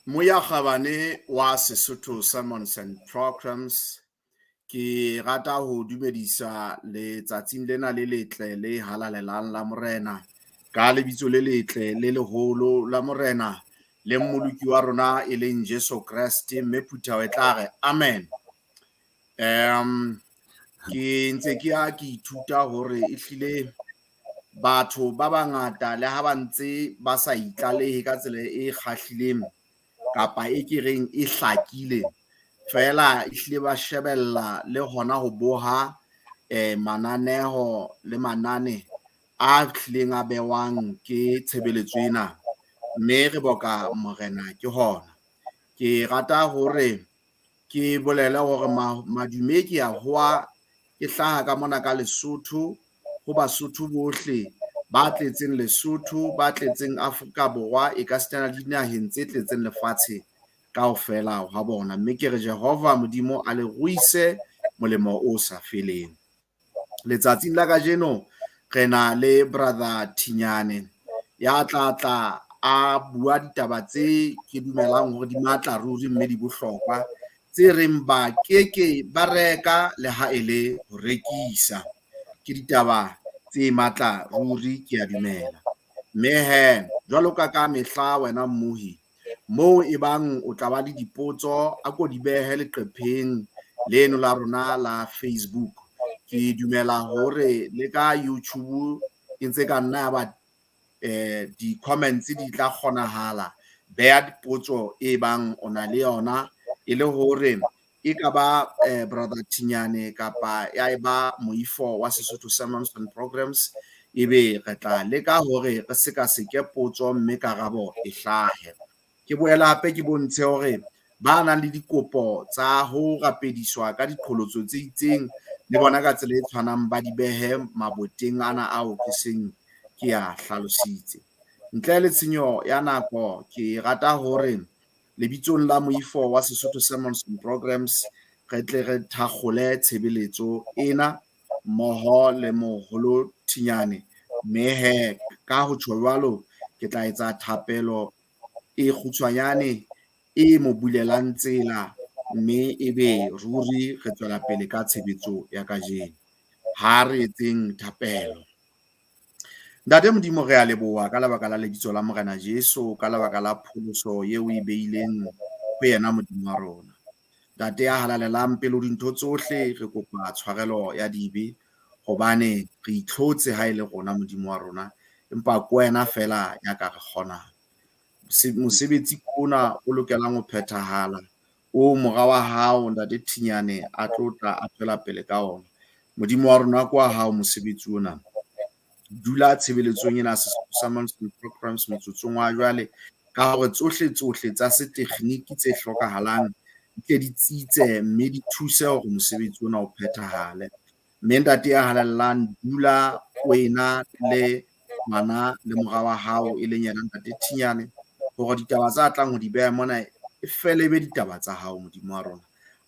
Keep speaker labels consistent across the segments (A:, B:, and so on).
A: Moya kgabane wa Sesotho Sermons and Programs, ke rata ho dumedisa letsatsing lena le letle le halalelang la Morena ka lebitso le letle le leholo la Morena le Mmoloki wa rona e leng Jesu Kreste, mme phutheho e tla re amen. Ke ntse ke ya ke ithuta hore ehlile batho ba bangata le ha ba ntse ba sa itlalehe ka tsela e kgahlileng kapa e ke reng e hlakile, feela ehlile ba shebella le hona ho boha mananeho le manane a hlileng a bewang ke tshebeletso ena, mme re boka Morena ke hona. Ke rata hore ke bolele hore madume ke a hoa ke hlaha ka mona ka Lesotho, ho Basotho bohle ba tletseng Lesotho, ba tletseng Afrika Borwa, e ka sitana le dinaheng tse tletseng lefatshe kaofela hwa bona. Mme ke re Jehova Modimo a le ruise molemo o sa feleng. Letsatsing la kajeno re na le Brother Thinyane ya tla tla a bua ditaba tse ke dumelang hore di matla ruri mme di bohlokwa, tse reng ba keke ba reka le ha e le ho rekisa. Ke ditaba tse matla ruri, ke a dumela. Mme he jwalo ka ka mehla wena mmohi, moo e bang o tla ba le dipotso, a ko di behe leqepheng leno la rona la Facebook. Ke dumela hore le ka YouTube e ntse ka nna ya ba di-comments di tla kgonahala. Beha dipotso e bang o na le yona, e le hore e ka ba Brother Thinyane kapa ya e ba moifo wa Sesotho Sermons and Programs, ebe re tla leka hore re sekaseke potso mme karabo e hlahe. Ke boela hape ke bontshe hore ba nang le dikopo tsa ho rapediswa ka diqholotso tse itseng le bona ka tsela e tshwanang ba di behe maboteng ana ao ke seng ke a hlalositse. Ntle le tshenyo ya nako, ke rata hore lebitsong la moifo wa Sesotho Sermons and Programs re tle re thakgole tshebeletso ena mmoho le moholo Thinyane. Mme he ka ho tjho jwalo ke tla etsa thapelo e kgutshwanyane e mo bulelang tsela, mme ebe ruri re tswela pele ka tshebetso ya kajeno. Ha re etseng thapelo. Ntate Modimo, re a leboha ka lebaka la lebitso la Morena Jesu, ka lebaka la pholoso eo o e beileng ho yena Modimo wa rona. Ntate ya halalelang pele ho dintho tsohle, re kopa tshwarelo ya dibe hobane re itlhotse ha e le rona Modimo wa rona, empa ke wena feela ya ka re kgonang. Mosebetsi ona o lokelang ho phethahala, o mora wa hao Ntate Thinyane a tlo tla a tswela pele ka ona. Modimo wa rona ke wa hao mosebetsi ona. Dula tshebeletsong ena Sermons and Programs motsotsong wa jwale, ka hore tsohle tsohle tsa setekgniki tse hlokahalang di tle di tsitse mme di thuse hore mosebetsi ona o phethahale. Mme Ntate ya halalelang, dula o ena le ngwana le mora wa hao e leng yena Ntate Thinyane, hore ditaba tsa tlang ho di beha mona e fele e be ditaba tsa hao Modimo wa rona.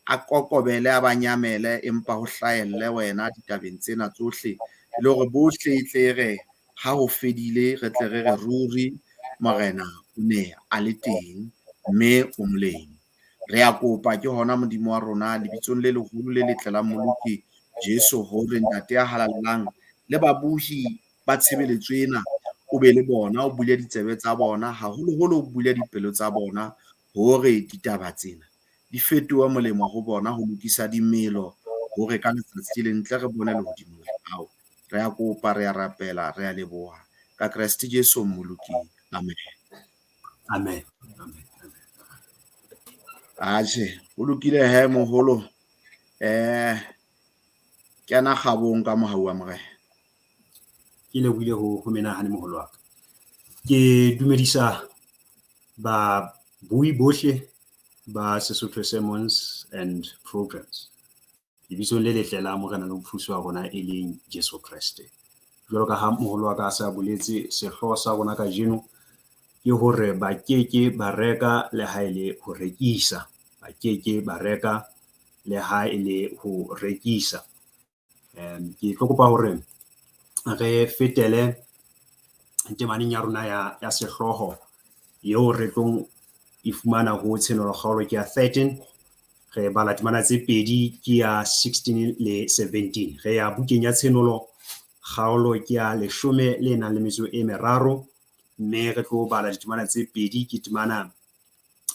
A: A kokobele, a ba nyamele, empa ho hlahelle wena ditabeng tsena tsohle, e le hore bohle e tle re ha ho fedile re tle re re ruri Morena o ne a le teng mme o molemo. Re a kopa ke hona Modimo wa rona lebitsong le leholo le letle la Mmoloki Jesu, hore Ntate ya halalelang le babohi ba tshebeletso ena o be le bona, o bule ditsebe tsa bona, haholoholo o bule dipelo tsa bona hore ditaba tsena di fetohe molemo ho bona, ho lokisa dimelo hore ka letsatsi le ntle re bone lehodimo la hao. Re a kopa, re a rapela, re a leboha ka Kreste Jesu Mmoloki. Amen.
B: Amen. Amen.
A: Atjhe, ho lokile he moholo. Kena kgabong ka mohau wa Morena.
B: Ke lebohile ho menahane moholo wa ka. Ke dumedisa ba bui bohle ba Sesotho Sermons and Programs lebitsong le letle la Morena le Mopholosi wa rona e leng Jesu Kreste. Jwalo ka ha moholo wa ka a sa boletse, sehlooho sa rona kajeno ke hore ba keke ba reka le ha e le ho rekisa. Ba keke ba reka le ha e le ho rekisa. Ke tlo kopa hore re fetele temaneng ya rona ya sehlooho eo re tlong e fumana ho Tshenolo kgaolo ke ya 13, re bala temana tse pedi ke ya 16 le 17. Re ya bukeng ya Tshenolo kgaolo ke ya 13, mme re tlo bala ditemana tse pedi, ke temana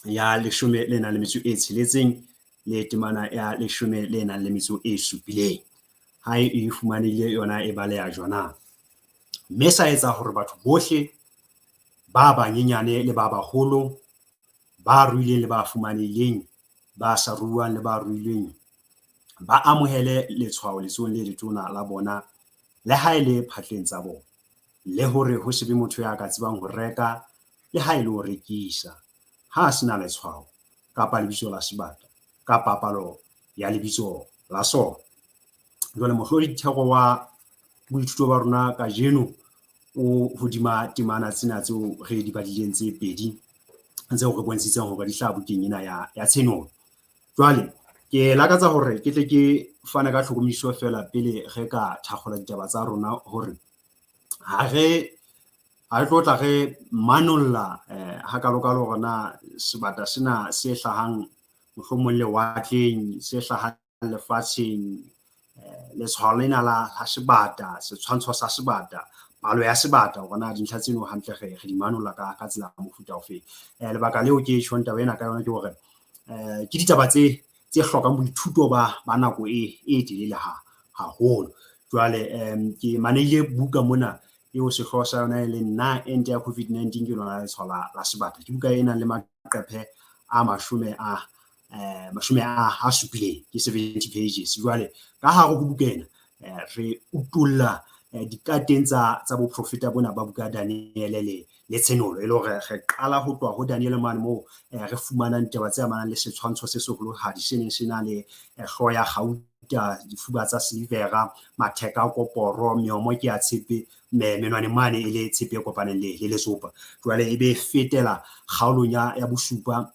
B: ya 16 le temana ya 17. Ha e fumanehile yona e baleha jwana. Mme sa etsa hore batho bohle ba banyenyane le ba baholo, ba ruileng le ba fumanehileng, ba sa ruang le ba ruilweng, ba amohele letshwao letsohong le letona la bona le ha e le phatleng tsa bona, le hore ho se be motho ya ka tsebang ho reka le ha e le ho rekisa, ha a sena letshwao kapa lebitso la sebata kapa palo ya lebitso la sona. Jwale mohlodi thero wa boithuto ba rona kajeno o hodima temana tsena tseo re di badileng tse pedi tseo re bontshitseng hore di hlaha bukeng ena ya Tshenolo. Jwale ke lakatsa hore ke tle ke fane ka tlhokomediso feela pele re ka thakgola ditaba tsa rona hore ha re tlo tla re manolla hakalokalo hore na sebata sena se hlahang mohlomong lewatleng, se hlahang lefatsheng, letshwao lena la sebata, setshwantsho sa sebata, palo ya sebata, hore na dintlha tseno hantle re di manolla ka tsela ya mofuta ofeng. Lebaka leo ke tjhong taba ena ka yona ke hore ke ditaba tse hlokang boithuto ba nako e telele haholo. Jwale ke manehile buka mona eo sehlooho sa yona e leng na ente ya COVID-19 ke lona letshwao la sebata. Ke buka e nang le maqephe a 70, ke 70 pages. Jwale ka hare ho buka ena re utulla dikateng tsa boprofeta bona ba buka Daniele le Tshenolo, e le hore re qala ho tloha ho Daniele mane moo re fumanang ditaba tse amanang le setshwantsho se seholohadi se neng se na le hlooho ya kgauta, difuba tsa silivera, matheka a koporo, meomo ke ya tshepe, menwane mane e le tshepe e kopaneng le letsopa. Jwale e be fetela kgaolong ya bosupa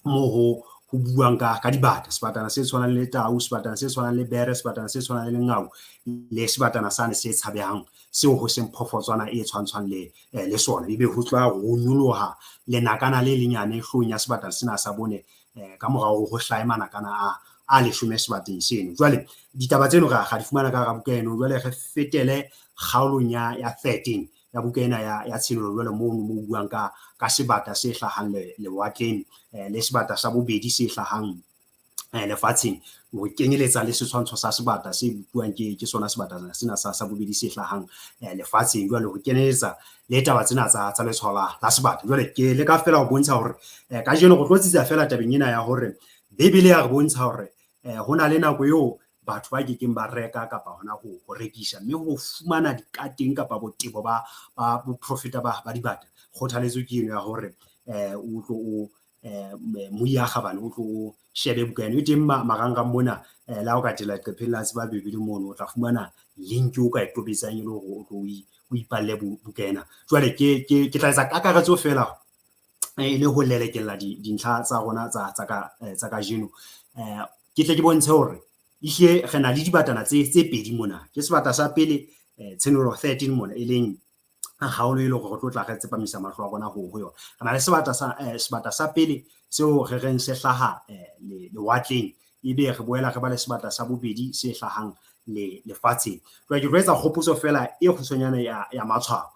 B: moo ho buang ka dibata, sebatana se tshwanang le tau, sebatana se tshwanang le bere, sebatana se tshwanang le lengau, le sebatana sane se tshabehang seo ho seng phoofotswana e tshwantshwang le sona. Ebe ho tla ho nyoloha lenakana le lenyane hloohong ya sebatana sena sa bone, ka morao ho hlahe manakana a 10 sebateng seno. Jwale ditaba tseno ra di fumana ka hara buka eno. Jwale re fetele kgaolong ya 13 ya buka ena ya Tshenolo, jwale mono mo buang ka sebata se hlahang lewatleng, le sebata sa bobedi se hlahang lefatsheng, ho kenyeletsa le setshwantsho sa sebata se buang ke sona sebata sena sa bobedi se hlahang lefatsheng. Jwale ho kenyeletsa le taba tsena tsa letshwao la sebata. Jwale ke leka feela ho bontsha hore kajeno re tlo tsitsa feela tabeng ena ya hore Bibele ya re bontsha hore ho na le nako eo batho ba kekeng ba reka kapa hona ho rekisa, mme ho fumana dikateng kapa botebo ba boprofeta ba dibata. Kgothaletso ke eno ya hore o tlo o moya kgabane, o tlo o shebe buka eno e teng marangrang mona. Le ha o ka tela leqepheng la Tseba Bibele mono, o tla fumana link o ka e tobetsang e le hore o tlo o ipalle buka ena. Jwale ke tla etsa kakaretso feela e le ho lelekella dintlha tsa rona tsa kajeno. Ke tle ke bontshe hore ehlile re na le dibatana tse pedi mona. Ke sebata sa pele Tshenolo 13 mona, e leng kgaolo e le hore re tlo tla re tsepamisa mahlo a rona ho yona. Re na le sebata sa pele seo re reng se hlaha lewatleng, ebe re boela re ba le sebata sa bobedi se hlahang lefatsheng. Jwale ke tlo etsa kgopotso feela e kgutshwanyane ya matshwao,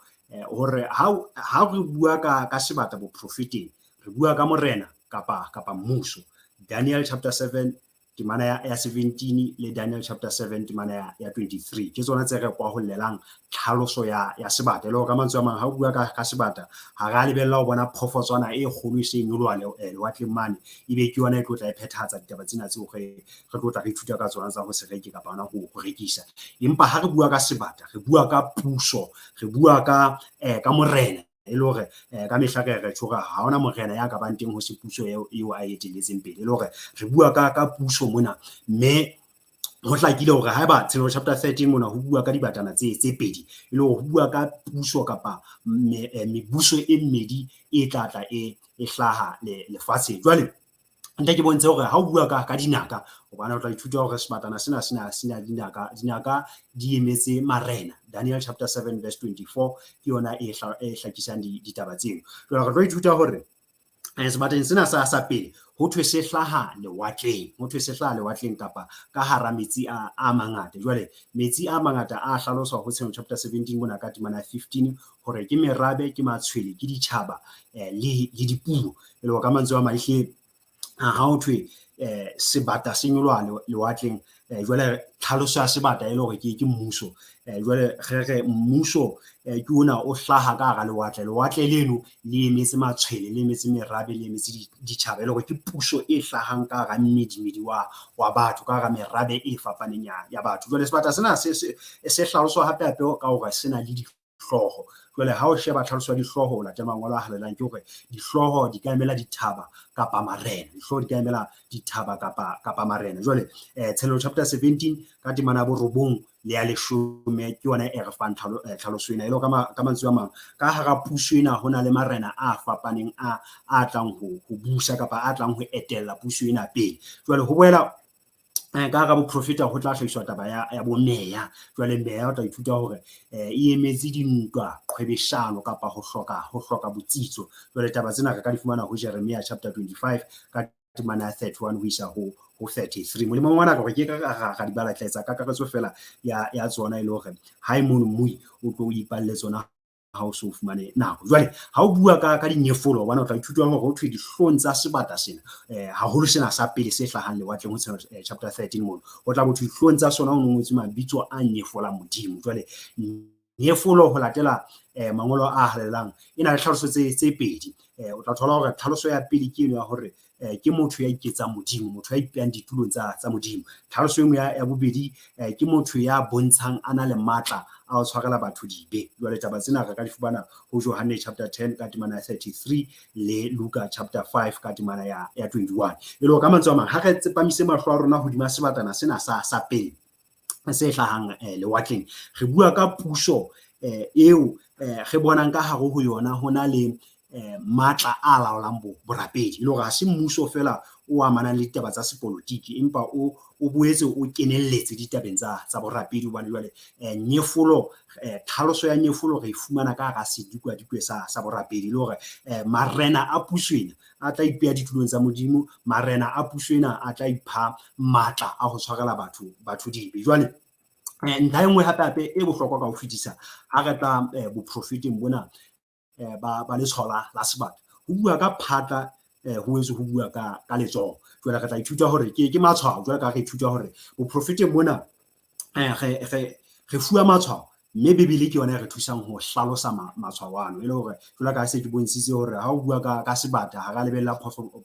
B: hore ha re bua ka sebata boprofeteng, re bua ka morena kapa mmuso. Daniel chapter 7 temana ya 17 le Daniel chapter 7 temana ya 23 ke tsona tse re kwahollelang tlhaloso ya sebata. E le hore ka mantswe a mang, ha o bua ka sebata, ha re a lebella ho bona phoofotswana e kgolo e se nyoloha lewatleng mane, ebe ke yona e tlo tla e phethahatsa ditaba tsena tseo re tlo tla re ithuta ka tsona tsa ho se reke kapa hona ho rekisa. Empa ha re bua ka sebata, re bua ka puso, re bua ka morena, e le hore ka mehla re tjho hore ha hona morena ya ka bang teng ho se puso eo a etelletseng pele. E le hore re bua ka puso mona, mme ho hlakile hore haeba Tshenolo chapter 13 mona ho bua ka dibatana tse pedi, e le hore ho bua ka puso kapa mebuso e mmedi e tla tla e hlaha lefatsheng. Jwale ntle ke bontshe hore ha o bua ka dinaka, hobane o tla ithuta hore sebatana sena sena dinaka, dinaka di emetse marena. Daniel chapter 7 verse 24 ke yona e hlakisang ditaba tseno. Jwale re tlo ithuta hore Sebateng sena sa pele ho thwe se hlaha lewatleng, ho thwe se hlaha lewatleng kapa ka hara metsi a mangata. Jwale metsi a mangata a hlaloswa ho Tshenolo chapter 17 mona ka temana ya 15 hore ke merabe, ke matshwele, ke ditjhaba le dipuo. E le hore ka mantswe a mang ehlile ha ho thwe sebata se nyoloha lewatleng, jwale tlhaloso ya sebata e le hore ke mmuso. Jwale re re mmuso ke ona o hlaha ka hara lewatle. Lewatle leno le emetse matshwele, le emetse merabe, le emetse ditjhaba, e le hore ke puso e hlahang ka hara mmedimedi wa batho, ka hara merabe e fapaneng ya batho. Jwale sebata sena se hlaloswa hape hape ka hore se na le dihlooho. Jwale ha o sheba tlhaloso ya dihlooho ho latela mangolo a halalelang, ke hore dihlooho di ka emela dithaba kapa marena, dihlooho di ka emela dithaba kapa marena. Jwale Tshenolo chapter 17 ka temana ya 9 le ya 10 ke yona e re fang tlhaloso ena. E le ka mantswe a mang, ka hara puso ena ho na le marena a fapaneng a tlang ho busa kapa a tlang ho etella puso ena pele. Jwale ho boela ka hara boprofeta ho tla hlahiswa taba ya bomeya. Jwale meya o tla ithuta hore e emetse dintwa, qhwebeshano kapa ho hloka botsitso. Jwale taba tsena re ka di fumana ho Jeremia chapter 25 ka temana ya 31 ho isa ho 33. Molemo ngwana ka hore ke ka ra di bala, tla etsa kakaretso fela ya tsona, e le hore ha e mono mmui o tlo ipalle tsona ha o so fumane nako. Jwale ha o bua ka dinyefolo, hobane o tla ithuta hore ho thwe dihlong tsa sebata sena, haholo sena sa pele se hlahang lewatleng ho Tshenolo chapter 13 mono, ho tla botho dihlong tsa sona ho ngotswe mabitso a nyefolang Modimo. Jwale nyefolo ho latela mangolo a halalelang e na le tlhaloso tse pedi. O tla thola hore tlhaloso ya pele ke eno ya hore ke motho ya iketsang Modimo, motho ya ipehang ditulong tsa Modimo. Tlhaloso e nngwe ya bobedi ke motho ya bontshang a na le matla a ho tshwarela batho dibe. Jwale taba tsena re ka di fumana ho Johanne chapter 10 ka temana ya 33 le Luka chapter 5 ka temana ya 21. E le hore ka mantswe a mang, ha re tsepamise mahlo a rona hodima sebatana sena sa pele se hlahang lewatleng, re bua ka puso eo re bonang ka hare ho yona ho na le matla a laolang borapedi. E le hore ha se mmuso fela o amanang le ditaba tsa sepolotiki, empa o boetse o kenelletse ditabeng tsa borapedi. Hobane jwale nyefolo, tlhaloso ya nyefolo re e fumana ka hara sedikwadikwe sa borapedi. E le hore marena a puso ena a tla ipeha ditulong tsa Modimo, marena a puso ena a tla ipha matla a ho tshwarela batho dibe. Jwale ntlha e nngwe hape hape e bohlokwa ka ho fetisa ha re tla boprofeteng bona ba letshwao la sebata, ho bua ka phatla, ho etse ho bua ka letsoho. Jwale re tla ithuta hore ke matshwao. Jwale ka re ithuta hore boprofeteng bona re fuwa matshwao, mme Bibele ke yona e re thusang ho hlalosa matshwao ano. E le hore jwale ka se ke bontshitse hore ha o bua ka sebata, ha ra lebella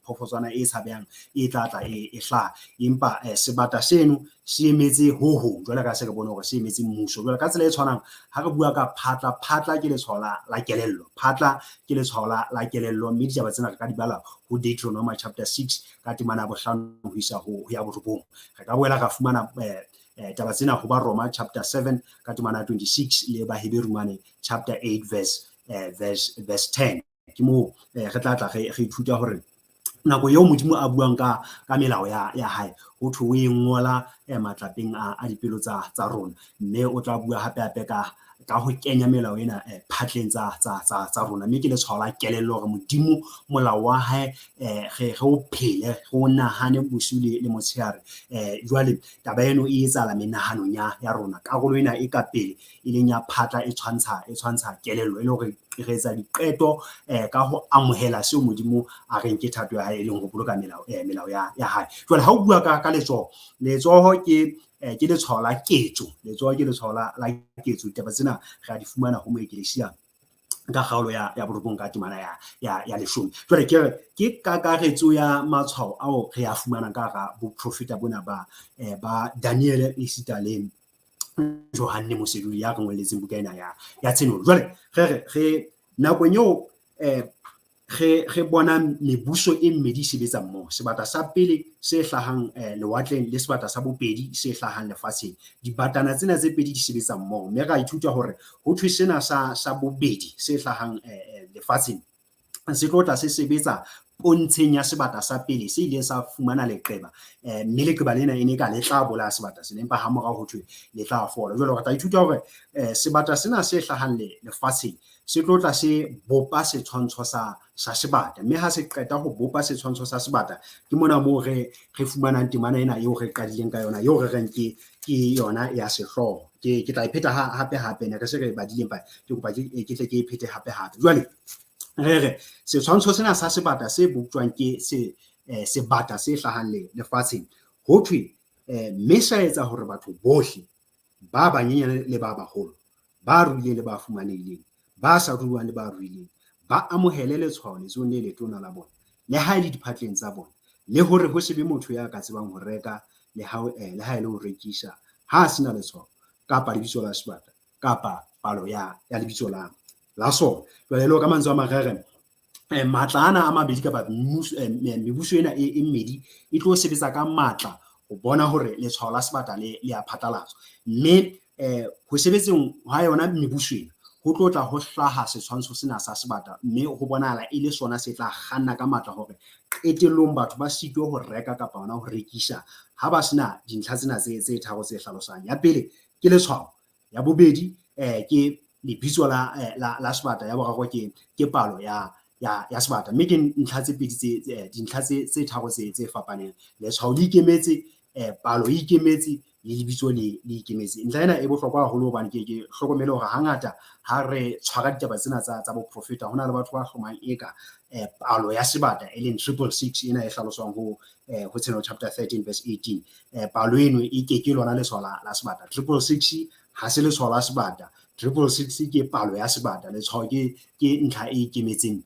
B: phofotswana e tshabehang e tla tla e hlaha, empa sebata seno se emetse ho hong. Jwale ka se re bone hore se emetse mmuso. Jwale ka tsela e tshwanang ha re bua ka phatla, phatla ke letshwao la kelello, phatla ke letshwao la kelello, mme ditaba tsena re ka di bala ho Deuteronomy chapter 6 ka temana ya 5 ho isa ho ya 9. Re ka boela ra fumana taba tsena ho ba Roma chapter 7 ka temana ya 26 le Baheberu mane chapter 8 verse 10. Ke moo re tla tla re ithuta hore nako eo Modimo a buang ka melao ya hae, ho thwe o e ngola matlapeng a dipelo tsa rona, mme o tla bua hape hape ka ho kenya melao ena phatleng tsa rona. Mme ke letshwao la kelello hore Modimo molao wa hae re o phele, re o nahane bosiu le motshehare. Jwale taba eno e etsahala menahanong ya rona. Karolo ena e ka pele e leng ya phatla e tshwantsha kelello, e le hore re etsa diqeto ka ho amohela seo Modimo a reng ke thato ya hae, e leng ho boloka melao ya hae. Jwale ha o bua ka letsoho, letsoho ke letshwao la ketso, letsoho ke letshwao la ketso. Ditaba tsena re a di fumana ho Moekelesia ka kgaolo ya 9 ka temana ya 10. Jwale ke re ke kakaretso ya matshwao ao re a fumanang ka hara boprofeta bona ba Daniele esita le Johanne Moseduli ya re ngolletseng buka ena ya Tshenolo. Jwale re re nakong eo re bona mebuso e mmedi e sebetsa mmoho, sebata sa pele se hlahang lewatleng le sebata sa bobedi se hlahang lefatsheng. Dibatana tsena tse pedi di sebetsa mmoho, mme ra ithuta hore ho thwe sena sa bobedi se hlahang lefatsheng se tlo tla se sebetsa pontsheng ya sebata sa pele se ileng sa fumana leqeba, mme leqeba lena e ne ka le tla bolaya sebata sena, empa hamorao ho thwe le tla fola. Jwale re tla ithuta hore sebata sena se hlahang lefatsheng se tlo tla se bopa setshwantsho sa sebata, mme ha se qeta ho bopa setshwantsho sa sebata ke mona moo re fumanang temana ena eo re qadileng ka yona, eo re reng ke yona ya sehlooho. Ke tla e pheta hape hape, ne re se re badile, empa ke kopa ke tle ke e phete hape hape. Jwale re re setshwantsho sena sa sebata se boptjwang ke sebata se hlahang lefatsheng, ho thwe mme sa etsa hore batho bohle ba banyenyane le ba baholo, ba ruileng le ba fumanehileng, ba sa ruang le ba ruileng, ba amohele letshwao letsohong le letona la bona, le ha e le diphatleng tsa bona, le hore ho se be motho ya ka tsebang ho reka le ha e le ho rekisa ha a sena letshwao kapa lebitso la sebata kapa palo ya lebitso la sona. Jwale le ka mantswe a marere, matla ana a mabedi kapa mebuso ena e mmedi e tlo sebetsa ka matla ho bona hore letshwao la sebata le a phatlalatswa, mme ho sebetseng ha yona mebuso ena ho tlo tla ho hlaha setshwantsho sena sa sebata, mme ho bonahala e le sona se tla kganna ka matla hore qetellong batho ba sitwe ho reka kapa hona ho rekisa ha ba sena dintlha tsena tse tharo tse hlalosang. Ya pele ke letshwao, ya bobedi ke lebitso la sebata, ya boraro ke palo ya sebata. Mme ke ntlha tse pedi tse dintlha tse tharo tse fapaneng. Letshwao le ikemetse, palo e ikemetse, le lebitso le ikemetse. Ntlha ena e bohlokwa haholo hobane ke hlokomele hore hangata ha re tshwara ditaba tsena tsa boprofeta, ho na le batho ba hlomang eka palo ya sebata e leng 666 ena e hlaloswang ho Tshenolo chapter 13 verse 18, palo eno e ke ke lona letshwao la sebata. 666 ha se letshwao la sebata, 666 ke palo ya sebata. Letshwao ke ntlha e ikemetseng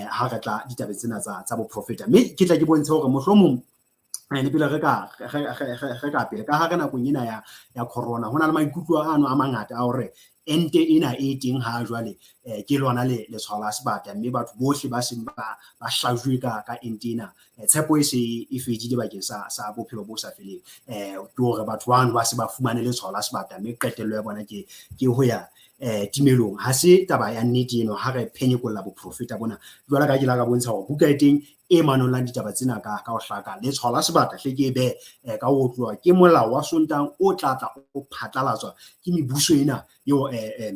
B: ha re tla ditabeng tsena tsa boprofeta. Mme ke tla ke bontshe hore mohlomong le pele re ka pele ka ha re nakong ena ya corona, ho na le maikutlo ano a mangata a hore ente ena e teng ha jwale ke lona letshwao la sebata, mme batho bohle ba seng ba hlajuwe ka ente ena, tshepo e se e fedile bakeng sa bophelo bo sa feleng. Ke hore batho bano ba se ba fumane letshwao la sebata, mme qetello ya bona ke ho ya timelong. Ha se taba ya nnete eno ha re phenyekolla boprofeta bona. Jwale ka ke la ka bontsha hore buka e teng e manollang ditaba tsena ka ho hlaka. Letshwao la sebata hle ke e behe ka ho tloha ke molao wa Sontang o tla tla o phatlalatswa ke mebuso ena eo e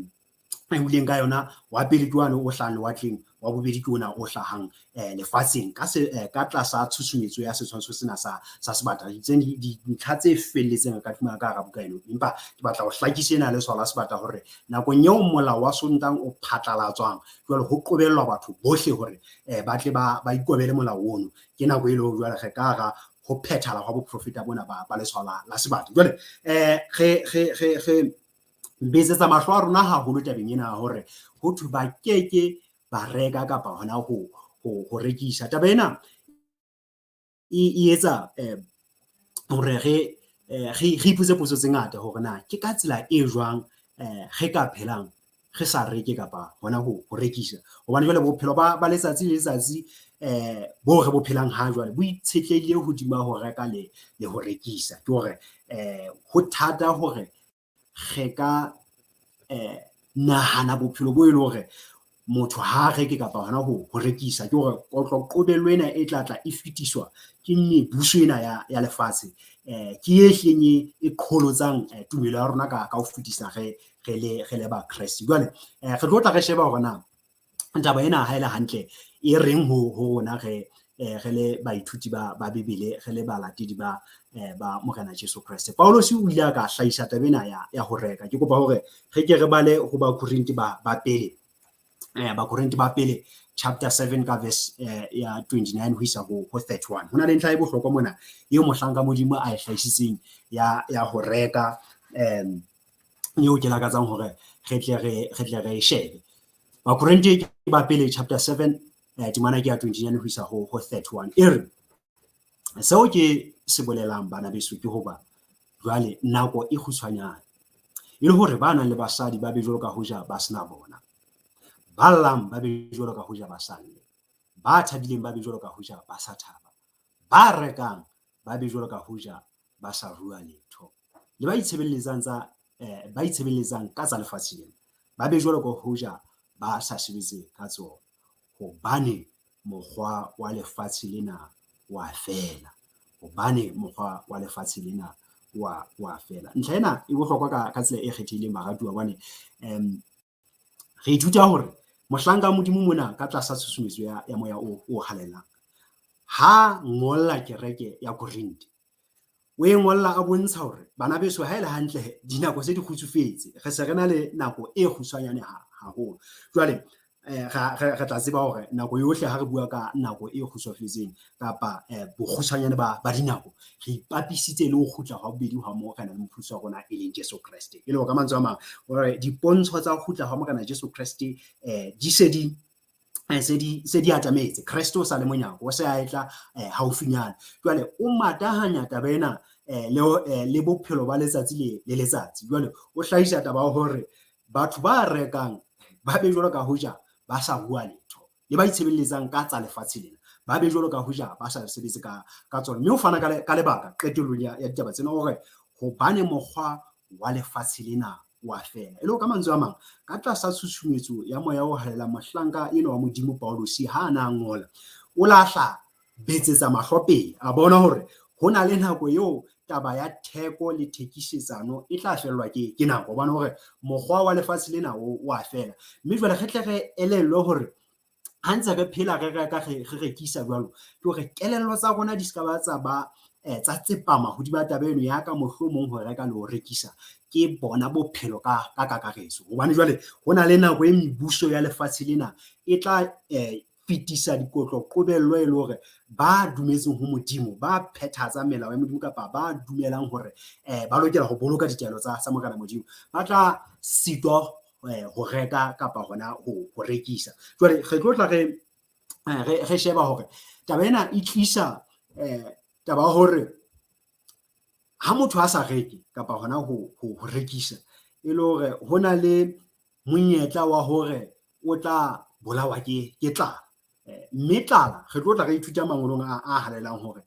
B: uleng ka yona. Wa pele ke one o hlahang lewatleng, wa bobedi ke ona o hlahang lefatsheng ka tlasa tshusumetso ya setshwantsho sena sa sebata. Dintlha tse felletseng ka fumana ka hara buka eno, empa ke batla ho hlakisa ena letshwao la sebata hore nakong eo molao wa Sontang o phatlalatswang jwale ho qobellwa batho bohle hore ba tle ba ikobele molao ono, ke nako e leng jwale re ka hara ho phethala hwa boprofeta bona ba letshwao la sebata. Jwale re betsetsa mahlo a rona haholo tabeng ena hore ho thwe ba keke ba reka kapa hona ho rekisa. Taba ena e etsa hore re ipotse potso tse ngata hore na ke ka tsela e jwang re ka phelang re sa reke kapa hona ho rekisa, hobane jwale bophelo ba letsatsi le letsatsi bo re bo phelang ha jwale bo itshetlehile hodima ho reka le ho rekisa. Ke hore ho thata hore re ka nahana bophelo bo e le hore motho ha reke kapa hona ho rekisa. Ke hore kotlo qobello ena e tla tla e fetiswa ke mebuso ena ya lefatshe, ke e hleng e qholotsang tumelo ya rona ka ho fetisa re le Bakreste. Jwale re tlo tla re sheba hore na taba ena ha e le hantle e reng ho rona re le baithuti ba Bibele, re le balatedi ba Morena Jesu Kreste. Paulus o ile a ka hlahisa taba ena ya ho reka. Ke kopa hore re ke re bale ho Bakorinthe ba pele, Bakorinthe ba pele chapter 7 ka verse ya 29 ho isa ho 31. Ho na le ntlha e bohlokwa mona eo mohlanka Modimo a e hlahisitseng ya ho reka, eo ke lakatsang hore re tle re e shebe. Bakorinthe ba pele chapter 7 temana ke ya 29 ho isa ho 31. E re, seo ke se bolelang bana beso ke hoba jwale nako e kgutshwanyane, e le hore ba nang le basadi ba be jwalo ka hoja ba sena bona, ba llang ba be jwalo ka hoja ba sa lle, ba thabileng ba be jwalo ka hoja ba sa thaba, ba rekang ba be jwalo ka hoja ba sa rua letho, le ba itshebeletsang ka tsa lefatshe lena ba be jwalo ka hoja ba sa sebetse ka tsona, hobane mokgwa wa lefatshe lena wa fela, hobane mokgwa wa lefatshe lena wa fela. Ntlha ena e bohlokwa ka tsela e kgethehileng baratuwa, hobane re ithuta hore mohlanka Modimo mona ka tlasa tshusumetso ya moya o halalelang ha ngolla kereke ya Korinthe, o e ngolla a bontsha hore bana beso ha e le hantle dinako se di kgutsufetse, re se re na le nako e kgutshwanyane haholo. Jwale re tla tseba hore nako yohle ha re bua ka nako e kgutsufetseng kapa bokgutshwanyane ba dinako, re ipapisitse le ho kgutla hwa bobedi hwa Morena le Mopholosi wa rona e leng Jesu Kreste. E le hore ka mantswe a mang hore dipontsho tsa ho kgutla hwa Morena Jesu Kreste di se di se di atametse. Kreste o sa le monyako, o se a etla haufinyana. Jwale o matahanya taba ena le bophelo ba letsatsi le letsatsi. Jwale o hlahisa taba ya hore batho ba rekang ba be jwalo ka hoja ba sa rua letho, le ba itshebeletsang ka tsa lefatshe lena ba be jwalo ka hoja ba sa sebetse ka tsona. Mme o fana ka lebaka qetellong ya ditaba tsena hore hobane mokgwa wa lefatshe lena wa fela. E le ka mantswe a mang, ka tlasa tshusumetso ya moya o halalelang, mohlanka enwa wa Modimo Paulus ha a na ngola, o lahla betsetsa mahlo pele, a bona hore ho na le nako eo taba ya theko le thekisetsano e tla fellwa ke nako, hobane hore mokgwa wa lefatshe lena o a fela. Mme jwale re tle re elellwe hore ha ntse re phela re reka re rekisa jwalo, ke hore kelello tsa rona di ska ba tsa ba tsa tsepama hodima taba eno ya ka mohlomong ho reka le ho rekisa ke bona bophelo ka kakaretso. Hobane jwale ho na le nako e mebuso ya lefatshe lena e tla fetisa dikotlo qobello e le hore ba dumetseng ho Modimo, ba phethatsang melao ya Modimo kapa ba dumelang hore ba lokela ho boloka ditaelo tsa Morena Modimo, ba tla sitwa ho reka kapa hona ho rekisa. Jwale re tlo tla re sheba hore taba ena e tlisa taba hore ha motho a sa reke kapa hona ho rekisa, e le hore ho na le monyetla wa hore o tla bolawa ke tlala. Mme tlala re tlo tla re ithuta mangolong a halalelang hore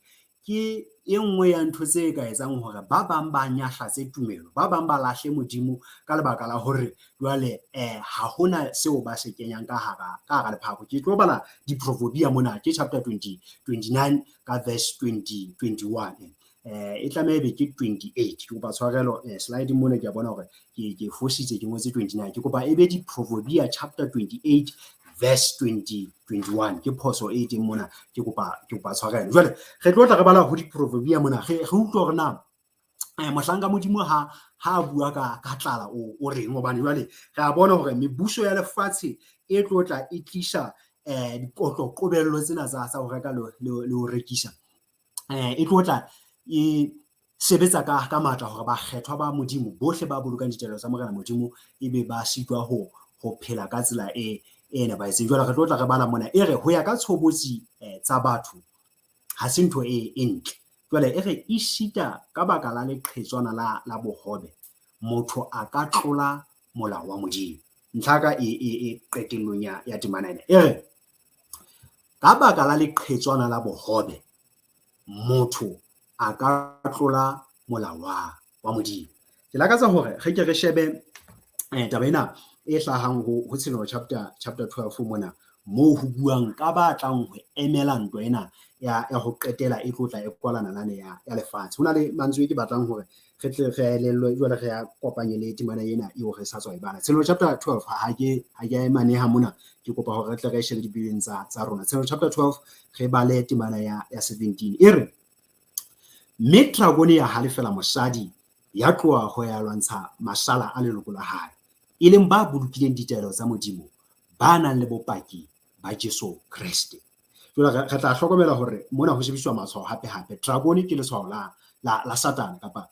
B: ke e nngwe ya ntho tse ka etsang hore ba bang ba nyahlatse tumelo, ba bang ba lahle Modimo ka lebaka la hore jwale ha hona seo ba se kenyang ka hara lephako. Ke tlo bala Diproverbia mona, ke chapter 29 ka verse 21. E tlameha ebe ke 28. Ke kopa tshwarelo, slide mona ke a bona hore ke fositse, ke ngotse 29. Ke kopa ebe Diproverbia chapter 28 verse 21. Ke phoso e teng mona, ke kopa tshwarelo. Jwale re tlo tla re bala ho Diproverbia mona, re utlwe hore na mohlanka Modimo ha a bua ka tlala o reng, hobane jwale re a bona hore mebuso ya lefatshe e tlo tla e tlisa dikotlo qobello tsena tsa ho reka le ho rekisa. E tlo tla e sebetsa ka matla hore bakgethwa ba Modimo bohle ba bolokang ditaelo tsa Morena Modimo ebe ba sitwa ho phela ka tsela e nepahetseng. Jwale re tlo tla re bala mona, e re ho ya ka tshobotsi tsa batho ha se ntho e ntle. Jwale e re esita ka baka la leqhetswana la bohobe, motho a ka tlola molao wa Modimo. Ntlha ka e qetellong ya temana ena, e re ka baka la leqhetswana la bohobe, motho a ka tlola molao wa Modimo. Ke lakatsa hore re ke re shebe taba ena e hlahang ho Tshenolo chapter 12 mona, moo ho buang ka ba tlang ho emela ntwa ena ya ho qetela e tlo tla e kwala nalane ya lefatshe. Ho na le mantswe ke batlang hore re tle re elellwe, jwale re ya kopanye le temana ena eo re sa tswa e bala. Tshenolo chapter 12 ha ke a maneha mona, ke kopa hore re tle re shebe dibibeleng tsa rona. Tshenolo chapter 12 re bale temana ya 17. E re mme dragone ya halefela mosadi, ya tloha ho ya lwantsha masala a leloko la hae, e leng ba bolokileng ditaelo tsa Modimo, ba nang le bopaki ba Jesu Kreste. Jwale re tla hlokomela hore mona ho sebediswa matshwao hape hape. Dragone ke letshwao la Satane, kapa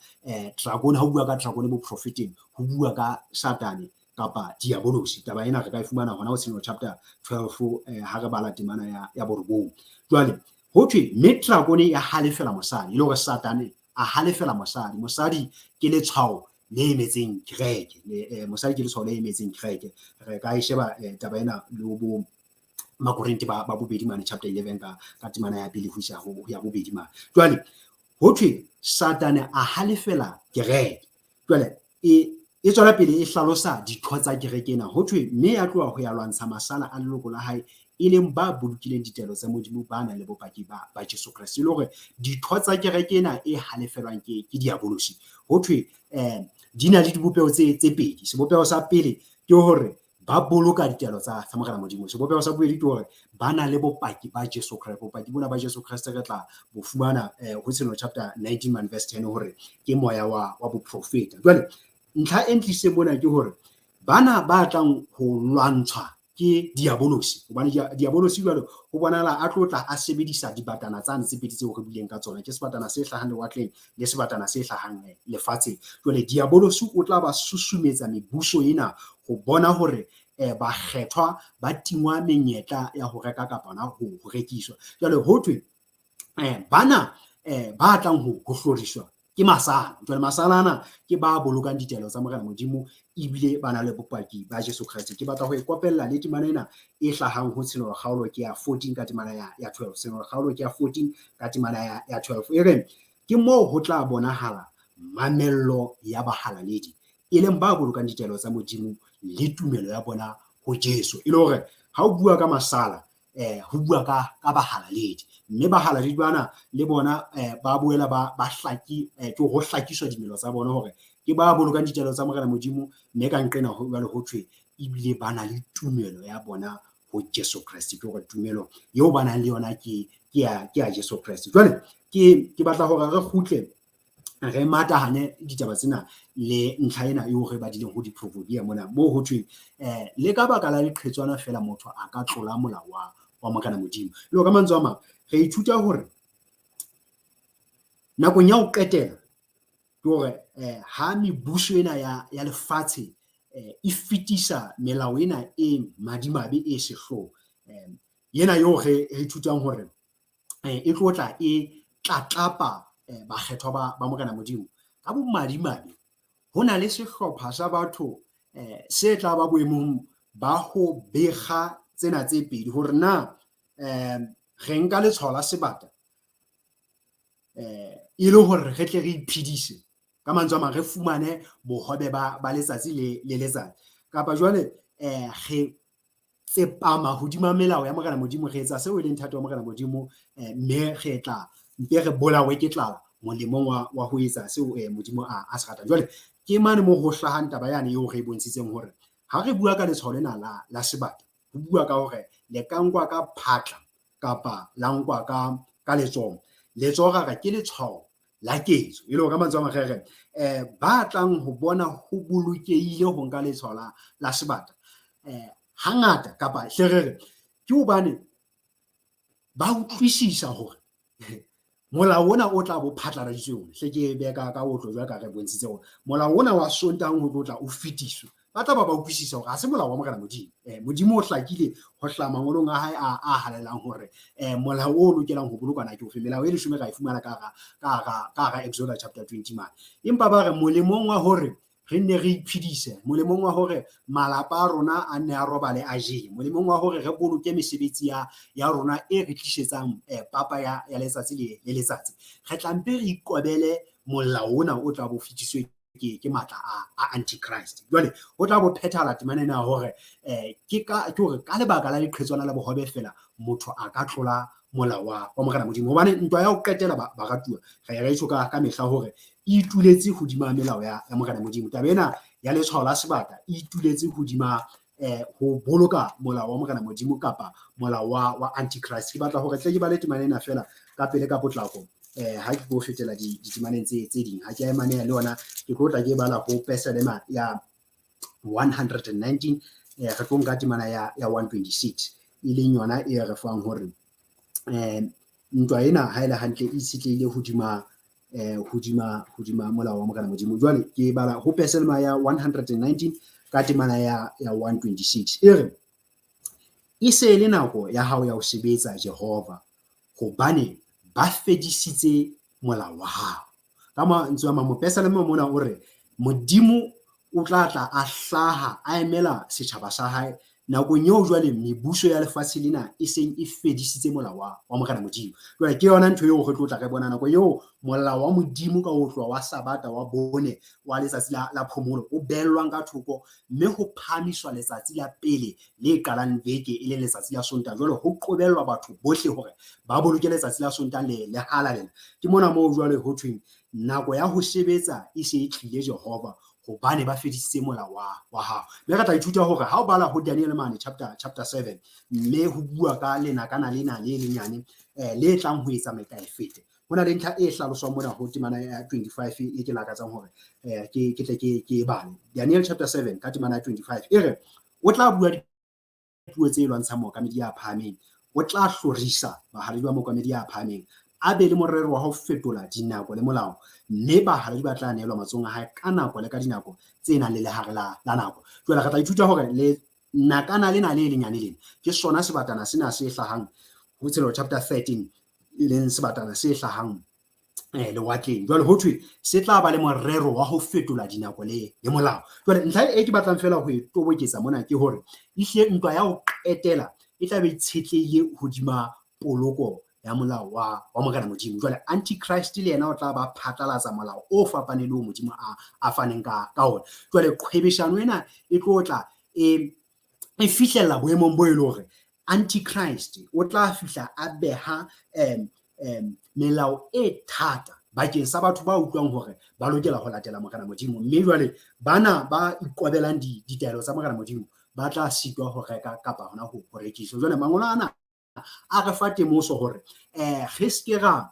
B: dragone, ha o bua ka dragone boprofeteng, ho bua ka Satane kapa diabolosi. Taba ena re ka e fumana hona ho Tshenolo chapter 12 ha re bala temana ya 9. Jwale ho thwe mme dragone ya halefela mosadi, e le hore Satane a halefela mosadi. Mosadi ke letshwao le emetseng kereke, mosadi ke letshwao le emetseng kereke. Re ka e sheba taba ena le bo Makorinthe ba bobedi mane chapter 11 ka temana ya pele ho isa ho ya bobedi mane. Jwale ho thwe Satane a halefela kereke. Jwale e E tswela pele e hlalosa ditho tsa kereke ena. Ho thwe mme ya tloha ho ya lwantsha masala a leloko la hae, e leng ba bolokileng ditaelo tsa Modimo, ba nang le bopaki ba Jesu Kreste. E le hore ditho tsa kereke ena e halefelwang ke diabolosi, ho thwe di na le dibopeho tse pedi. Sebopeho sa pele ke hore ba boloka ditaelo tsa Morena Modimo. Sebopeho sa bobedi ke hore ba na le bopaki ba Jesu Kreste. Bopaki bona ba Jesu Kreste re tla bo fumana ho Tshenolo chapter 19 man verse 10, hore ke moya wa boprofeta. Jwale ntlha e ntlisitseng mona ke hore bana ba tlang ho lwantshwa ke diabolosi, hobane diabolosi jwale ho bonahala a tlo tla a sebedisa dibatana tsane tse pedi tseo re buileng ka tsona, ke sebatana se hlahang lewatleng le sebatana se hlahang lefatsheng. Jwale diabolosi o tla ba susumetsa mebuso ena ho bona hore bakgethwa ba tingwa menyetla ya ho reka kapa hona ho rekiswa. Jwale ho thwe bana ba tlang ho hloriswa ke masala. Jwale masala ana ke ba bolokang ditaelo tsa Morena Modimo ebile ba na le bopaki ba Jesu Kreste. Ke batla ho e kopella le temana ena e hlahang ho Tshenolo kgaolo ke ya 14 ka temana ya 12. Tshenolo kgaolo ke ya 14 ka temana ya 12. E re ke moo ho tla bonahala mamello ya bahalaledi, e leng ba bolokang ditaelo tsa Modimo le tumelo ya bona ho Jesu. E le hore ha o bua ka masala, ho bua ka bahalaledi, mme bahalaledi bana le bona ba boela ba hlaki ke ho hlakiswa dimelo tsa bona hore ke ba bolokang ditaelo tsa Morena Modimo, mme ka nqena ho jwale ho thwe ebile ba na le tumelo ya bona ho Jesu Kreste. Ke hore tumelo eo ba nang le yona ke ya Jesu Kreste. Jwale ke batla hore re kgutle re matahane ditaba tsena le ntlha ena eo re badileng ho diproverbia mona, moo ho thweng le ka baka la leqhetswana fela motho a ka tlola molao wa Morena Modimo. Le ka mantswe a mang re ithuta hore nakong ya ho qetela ke hore ha mebuso ena ya lefatshe e fetisa melao ena e madimabe e sehloho, ena eo re ithutang hore e tlo tla e tlatlapa bakgethwa ba Morena Modimo, ka bomadimabe ho na le sehlopha sa batho se tla ba boemong ba ho bekga tsena tse pedi, hore na re nka letshwao la sebata e le hore re tle re iphedise, ka mantswe a mang re fumane bohobe ba letsatsi le letsatsi, kapa jwale re tsepama hodima melao ya Morena Modimo, re etsa seo e leng thato ya Morena Modimo, mme re tla mpe re bolawe ke tlala molemong wa ho etsa seo Modimo a se ratang. Jwale ke mane moo ho hlahang taba yane eo re e bontshitseng hore ha re bua ka letshwao lena la sebata, ho bua ka hore le ka nkwa ka phatla kapa la nkwa ka letsoho. Letsoho ra re ke letshwao la ketso, e le hore ka mantswe a mang re re ba tlang ho bona ho bolokehile ho nka letshwao la sebata hangata kapa hle re re ke hobane ba utlwisisa hore molao ona o tla bo phatlaladitsweng, hle ke be ka otlo jwalo ka re bontshitse hore molao ona wa Sontang ho tlo tla o fetiswe, ba tla ba utlwisisa hore ha se molao wa Morena Modimo. Modimo o hlakile ho hlaha mangolong a hae a halalelang hore molao o lokelang ho bolokwa na ke ofe. Melao e leshome ra e fumana ka hara Exodus chapter 20 mane. Empa ba re molemong wa hore re nne re iphedise, molemong wa hore malapa a rona a nne a robale a jele, molemong wa hore re boloke mesebetsi ya rona e re tlisetsang papa ya letsatsi le letsatsi, re tla mpe re ikobele molao ona o tla bo fetiswe ke matla a Antichrist. Jwale ho tla bo phethahala temana ena hore ke hore ka lebaka la leqhetswana la bohobe fela motho a ka tlola molao wa Morena Modimo. Hobane ntwa ya ho qetela baratuwa, re ya tjho ka mehla hore e ituletse hodima melao ya Morena Modimo. Taba ena ya letshwao la sebata e ituletse hodima ho boloka molao wa Morena Modimo kapa molao wa Antichrist. Ke batla hore tle ke bale temana ena fela ka pele ka potlako, ha ke tlo fetela ditemaneng tse ding. Ha ke a emaneha le yona, ke tlo tla ke bala ho Pesalema ya 119, re tlo nka temana ya 126, e leng yona e re fang hore ntwa ena ha e le hantle e itshetlehile hodima molao wa Morena Modimo. Jwale ke bala ho Pesalema ya 119 ka temana ya 126, e re e se le nako ya hao ya ho sebetsa, Jehova, hobane ba fedisitse molao wa hao. Ka mantswe a mang, mopesalema mona o re Modimo o tla tla a hlaha a emela setjhaba sa hae Nakong eo jwale mebuso ya lefatshe lena e seng e fedisitse molao wa Morena Modimo. Jwale ke yona ntho eo re tlo tla re bona nako eo molao wa Modimo ka ho tloha wa Sabata wa bone wa letsatsi la phomolo o behellwang ka thoko, mme ho phahamiswa letsatsi la pele le qalang beke e leng letsatsi la Sontaha. Jwale ho qobellwa batho bohle hore ba boloke letsatsi la Sontaha le halalela. Ke mona moo jwale ho thweng nako ya ho sebetsa e se e tlile Jehova, hobane ba fedisitse molao wa hao. Mme re tla ithuta hore ha o bala ho Daniel mane chapter 7, mme ho bua ka lenakana lena le lenyane le tlang ho etsa metaefete. Ho na le ntlha e hlaloswang mona ho temana ya 25 e ke lakatsang hore ke tle ke e bale. Daniel chapter 7 ka temana ya 25 e re, o tla bua dipuo tse lwantshang mookamedi ya phahameng, o tla hlorisa bahalaledi ba mookamedi ya phahameng, a be le morero wa ho fetola dinako le molao, mme bahalaledi ba tla neelwa matsohong a hae ka nako le ka dinako tse nang le lehare la nako. Jwale re tla ithuta hore le nakana lena le lenyane lena ke sona sebatana sena se hlahang ho Tshenolo chapter 13, e leng sebatana se hlahang lewatleng. Jwale ho thwe se tla ba le morero wa ho fetola dinako le molao. Jwale ntlha e ke batlang feela ho e toboketsa mona ke hore ehlile ntwa ya ho qetela e tla be itshetlehile hodima poloko ya molao wa Morena Modimo. Jwale Antichrist le yena o tla ba phatlalatsa molao o fapaneng le o Modimo a faneng ka ona. Jwale qhwebeshano ena e tlo tla e fihlella boemong bo e leng hore Antichrist o tla fihla a beha melao e thata bakeng sa batho ba utlwang hore ba lokela ho latela Morena Modimo. Mme jwale bana ba ikobelang ditaelo tsa Morena Modimo ba tla sitwa ho reka kapa hona ho rekisa. Jwale mangolo ana a re fa temoso hore re se ke ra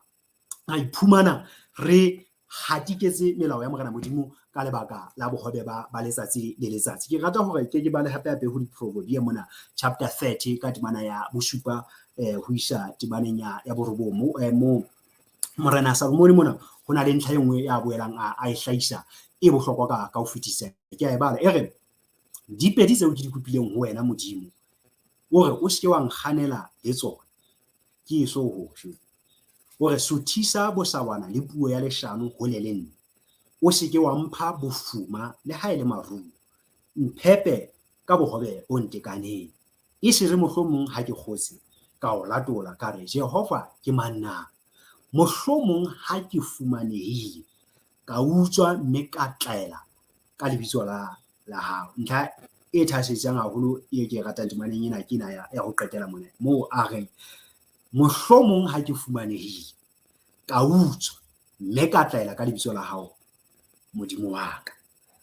B: iphumana re hatiketse melao ya Morena Modimo ka lebaka la bohobe ba letsatsi le letsatsi. Ke rata hore ke bale hape hape ho Diproverbia mona chapter 30 ka temana ya bosupa ho isa temaneng ya borobong mo Morena Salomone mona ho na le ntlha e nngwe ya boelang a e hlahisa e bohlokwa ka ho fetisisa. Ke a e bala e re, dipedi tseo ke di kopileng ho wena Modimo, o re o se ke wa nkganela le tsona, ke eso ho shwe. O re suthisa bosawana le puo ya leshano hole le nna, o se ke wa mpha bofuma le ha e le maruo, mphepe ka bohobe bo ntekaneng, e se re mohlomong ha ke kgotse ka o latola ka re Jehova ke mang na? Mohlomong ha ke fumanehile ka utswa mme ka tlaela ka lebitso la hao. Ntlha e thahasetsang haholo e ke e ratang temaneng ena ke ena ya ho qetela mona, moo a reng mohlomong ha ke fumanehile ka utswa mme ka tlaela ka lebitso la hao Modimo wa ka.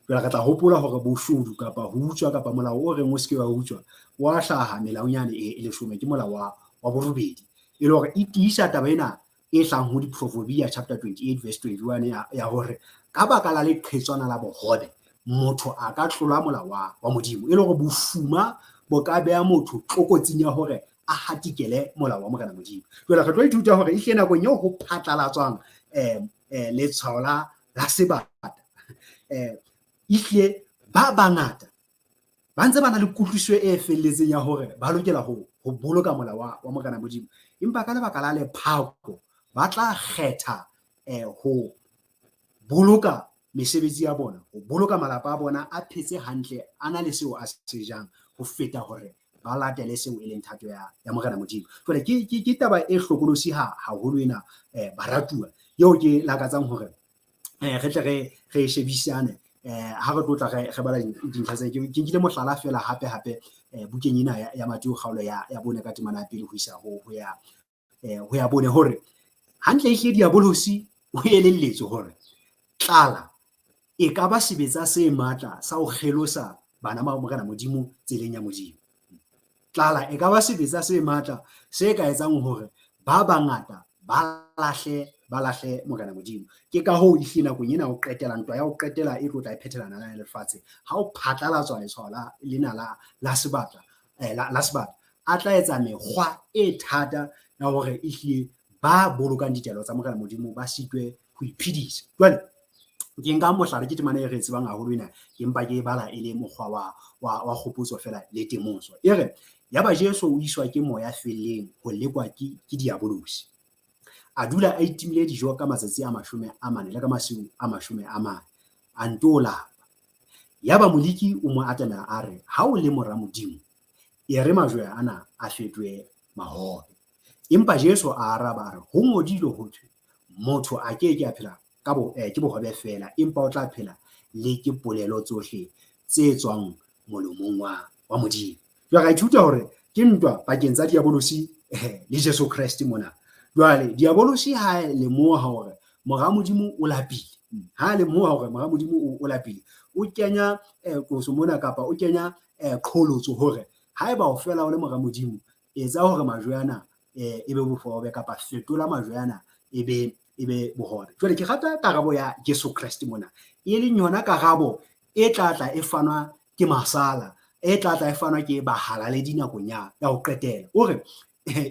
B: Jwale re tla hopola hore boshodu kapa ho utswa kapa molao o reng o se ke wa utswa wa hlaha melaong yane e leshome, ke molao wa borobedi, e le hore e tiisa taba ena e hlahang ho Diproverbia chapter 28 verse 21 ya hore ka baka la leqhetswana la bohobe motho a ka tlola molao wa Modimo, e le hore bofuma bo ka beha motho tlokotsing ya hore a hatikele molao wa Morena Modimo. Jwale re tlo ithuta hore ehlile nakong eo ho phatlalatswang letshwao la sebata, ehlile ba bangata ba ntse ba na le kutlwisiso e felletseng ya hore ba lokela ho boloka molao wa Morena Modimo, empa ka lebaka la lephako ba tla kgetha ho boloka mesebetsi ya bona, ho boloka malapa a bona a phetse hantle, a na le seo a se jang, ho feta hore ba latele seo e leng thato ya Morena Modimo. Jwale ke taba e hlokolosi haholo ena baratuwa, eo ke lakatsang hore re tle re shebisane ha re tlotla re bala dintlha tse. Ke nkile mohlala feela hape hape bukeng ena ya Mateo kgaolo ya bone ka temana ya pele ho isa ho ya bone, hore hantle ehlile diabolosi o elelletswe hore tlala e ka ba sebetsa se matla sa ho kgelosa bana ba Morena Modimo tseleng ya Modimo. Tlala e ka ba sebetsa se matla se ka etsang hore ba bangata ba lahle Morena Modimo. Ke ka hoo ehlile nakong ena ho qetela ntwa ya ho qetela e tlo tla e phethelana le lefatshe, ha o phatlalatswa letshwao lena la sebata, la sebata, a tla etsa mekgwa e thata ya hore ehlile ba bolokang ditaelo tsa Morena Modimo ba sitwe ho iphedisa. Jwale ke nka mohlala, ke temana e re tsebang haholo ena, ke mpa ke e bala e le mokgwa wa kgopotso feela le temoso. E re, yaba Jesu o iswa ke moya felleng ho lekwa ke diabolosi. A dula a itimile dijo ka matsatsi a 40 le ka masiu a 40, a nto lapa. Yaba moliki o mo atamela a re, ha o le mora Modimo, E re majwe ana a fetohe mahobe. Empa Jesu a araba a re, ho ngodilwe ho thwe, motho a ke ke a phela ka bo ke bohobe feela, empa o tla phela le ke polelo tsohle tse tswang molomong wa Modimo. Jwale ra ithuta hore ke ntwa pakeng tsa diabolosi le Jesu Kreste mona. Jwale diabolosi ha lemoha hore mora Modimo o lapile, ha lemoha hore mora Modimo o lapile, o kenya qoso mona kapa o kenya qholotso hore haeba o fela o le mora Modimo, etsa hore majwe ana e be bohobe kapa fetola majwe ana e be bohobe. Jwale ke rata karabo ya Jesu Kreste mona, e leng yona karabo e tla tla e fanwa ke masala, e tla tla e fanwa ke bahalaledi nakong ya ho qetela. O re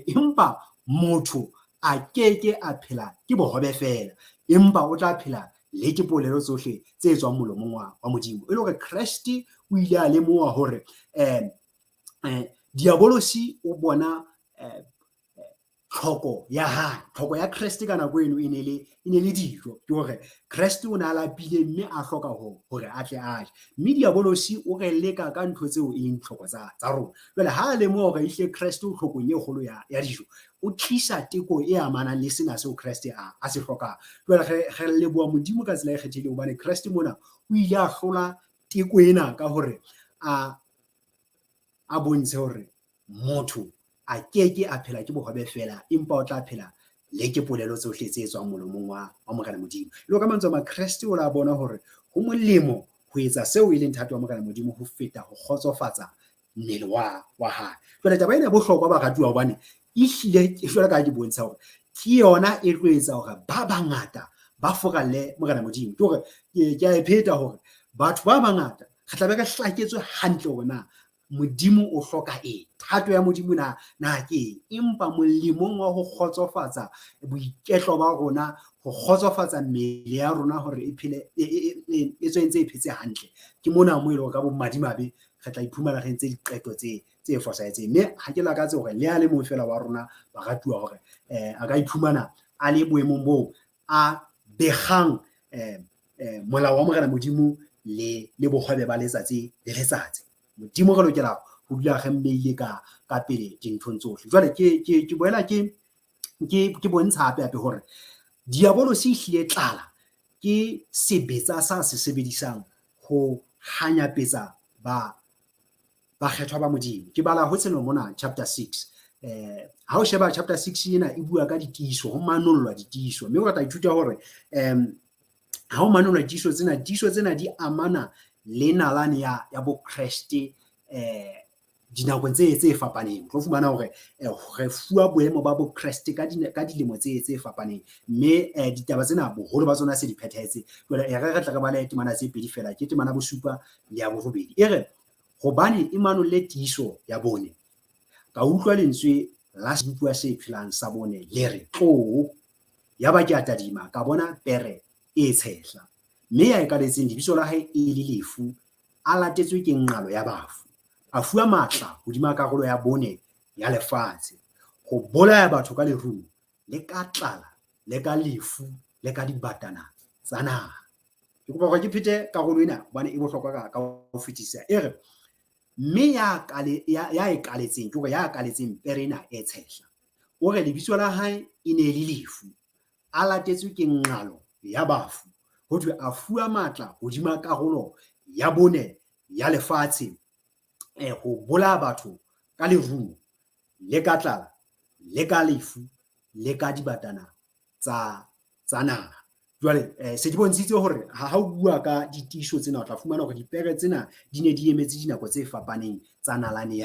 B: empa motho a ke ke a phela ke bohobe feela, empa o tla phela le ke polelo tsohle tse tswang molomong wa Modimo. E le hore Kreste o ile a lemoha hore diabolosi o bona tlhoko ya hae, tlhoko ya Kreste ka nako eno e ne le dijo. Ke hore Kreste o ne a lapile mme a hloka hore a tle a je, mme diabolosi o re leka ka ntho tseo e leng tlhoko tsa rona. Jwale ha a lemoha hore ehlile Kreste o tlhokong e kgolo ya dijo, o tlisa teko e amanang le sena seo Kreste a se hlokang. Jwale re leboha Modimo ka tsela e kgethehileng, hobane Kreste mona o ile a hlola teko ena ka hore a bontshe hore motho a ke ke a phela ke bohobe feela, empa o tla phela le ke polelo tsohle tse tswang molomong wa Morena Modimo. Le ka mantswe a mang, Kreste o la bona hore ho molemo ho etsa seo e leng thato ya Morena Modimo ho feta ho kgotsofatsa mmele wa hae. Jwale taba ena e bohlokwa baratuwa, hobane ehlile jwale ka ke bontsha hore ke yona e tlo etsa hore ba bangata ba furalle Morena Modimo. Ke hore ke a e pheta hore batho ba bangata re tla be re hlaketswe hantle hore na Modimo o hloka eng, thato ya Modimo na ke eng, empa molemong wa ho kgotsofatsa boiketlo ba rona, ho kgotsofatsa mmele ya rona hore e phele e tswe ntse e phetse hantle, ke mona mo e leng hore ka bomadimabe re tla iphumana re entse diqeto tse fosahetseng. Mme ha ke lakatse hore le a le mong feela wa rona baratuwa hore a ka iphumana a le boemong boo a begang molao wa Morena Modimo le bohobe ba letsatsi le letsatsi. Modimo re lokela ho dula re mmeile ka pele dinthong tsohle. Jwale ke boela ke bontsha hape hore diabolosi ehlile tlala ke sebetsa sa se sebedisang ho hanyapetsa bakgethwa ba Modimo. Ke bala ho Tshenolo mona chapter 6. Ha o sheba chapter 6 ena e bua ka ditiiso, ho manollwa ditiiso, mme o tla ithuta hore ha ho manollwa ditiiso tsena di amana le nalane ya bokreste dinakong tse fapaneng. Tlo fumana hore re fuwa boemo ba bokreste ka dilemo tse fapaneng, mme ditaba tsena boholo ba tsona se di phethahetse. Jwale e re tla re bale temana tse pedi fela, ke temana bosupa le ya borobedi. E re, hobane e manolle tiiso ya bone, ka utlwa lentswe la sebopuwa se phelang sa bone le re, tloo. Yaba ke a tadima, ka bona pere e tshehla, mme ya e kaletseng lebitso la hae e le Lefu, a latetswe ke nqalo ya bafu. A fuwa matla hodima karolo ya bone ya lefatshe, ho bolaya batho ka lerumo, le ka tlala, le ka lefu, le ka dibatana tsa naha. Ke kopa hore ke phete karolo ena hobane e bohlokwa ka ho fetisisa. E re, mme ya e kaletseng, ke hore ya kaletseng pere ena e tshehla, o re lebitso la hae e ne le Lefu, a latetswe ke nqalo ya bafu. Ho thwe a fuwa matla hodima karolo ya bone ya lefatshe, ho bolaya batho ka lerumo, le ka tlala, le ka lefu, le ka dibatana tsa naha. Jwale se ke bontshitse hore ha o bua ka ditiiso tsena, o tla fumana hore dipere tsena di ne di emetse dinako tse fapaneng tsa nalane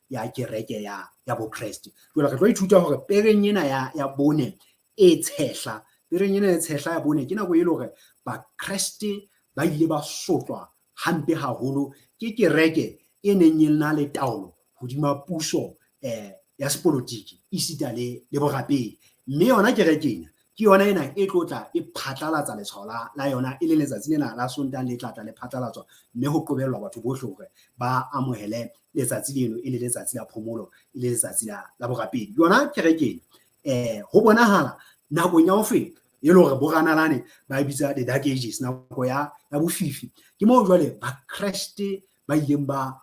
B: ya kereke ya bokreste. Jwale re tlo ithuta hore pereng ena ya bone e tshehla, pereng ena e tshehla ya bone ke nako e le hore bakreste ba ile ba sotlwa hampe haholo ke kereke e neng e na le taolo hodima puso ya sepolotiki esita le borapedi. Mme yona kereke ena ke yona ena e tlo tla e phatlalatsa letshwao la yona, e le letsatsi lena la Sontaha le tla tla le phatlalatswa, mme ho qobellwa batho bohle hore ba amohele letsatsi leno e le letsatsi la phomolo, e le letsatsi la borapedi. Yona kereke ena ho bonahala nakong ya ho feta e le hore boranalane ba bitsa the dark ages, nako ya bofifi. Ke moo jwale bakreste ba ileng ba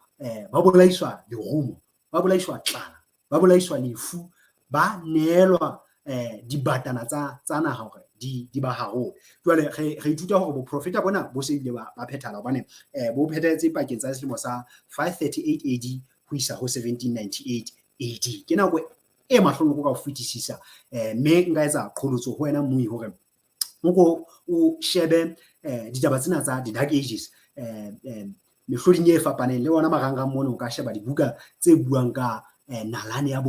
B: bolaiswa lerumo, ba bolaiswa tlala, ba bolaiswa lefu, ba neelwa dibatana tsa naha hore di ba harole. Jwale re ithuta hore boprofeta bona bo se bile ba phethahala hobane bo phethahetse pakeng tsa selemo sa 538 AD ho isa ho 1798 AD. Ke nako e mahlonoko ka ho fetisisa, mme nka etsa qholotso ho wena mmui hore o ko o shebe ditaba tsena tsa the Dark Ages mehloding e fapaneng, le ona marangrang mono o ka sheba dibuka tse buang ka nalane ya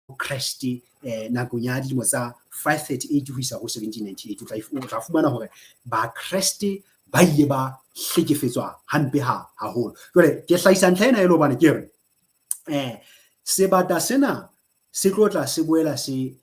B: Bokreste nakong ya dilemo tsa 538 ho isa ho 1798. O tla fumana hore Bakreste ba ile ba hlekefetswa hampe haholo. Jwale ke hlahisa ntlha ena e le hobane ke re sebata sena se tlo tla se boela se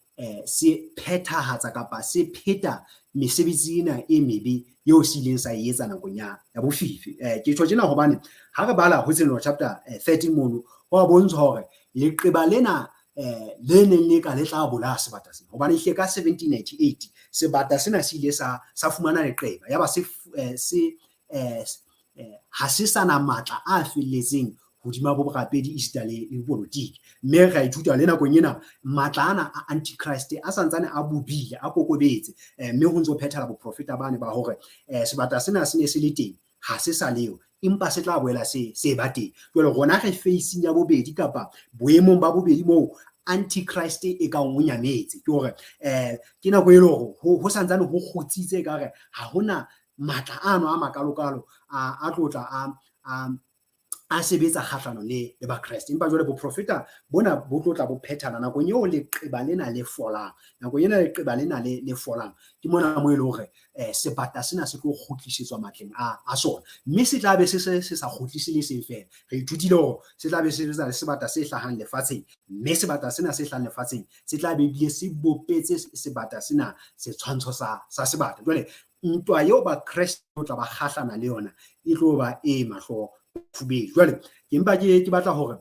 B: se phethahatsa kapa se pheta mesebetsi ena e mebe eo se ileng sa e etsa nakong ya bofifi. Ke tjho tjena hobane ha re bala ho Tshenolo chapter 13 mono, ho a bontshwa hore leqeba lena le neng le ka le tla bolaya sebata sena, hobane ehlile ka 1798 sebata sena se ile sa fumana leqeba, yaba se ha se sa na matla a felletseng hodima borapedi esita le dipolotiki. Mme re a ithuta le nakong ena matla ana a Antichrist a santsane a bobile, a kokobetse, mme ho ntso phethala boprofeta bane ba hore sebata sena se ne se le teng, ha se sa leo, empa se tla boela se ba teng. Jwale rona re facing ya bobedi kapa boemong ba bobedi moo Antichrist e ka o nyametse, ke hore ke nako e le hore ho santsane ho kgutsitse ekare ha hona matla ano a makalokalo a tlotla a sebetsa kgahlano le Bakreste. Empa jwale boprofeta bona bo tlotla bo phethana nakong eo leqeba lena le folang, nakong ena leqeba lena le folang, ke mona mo e leng hore sebata sena se tlo kgutlisetswa matleng a sona, mme se tla be se sa kgutlise le seng feela. Re ithutile hore se tla be se sebetsa le sebata se hlahang lefatsheng, mme sebata sena se hlahang lefatsheng se tla be ebile se bopetse sebata sena setshwantsho sa sebata. Jwale ntwa eo Bakreste o tla ba kgahlana le yona e tlo ba e mahlo fubedu. Jwale ke mpa ke batla hore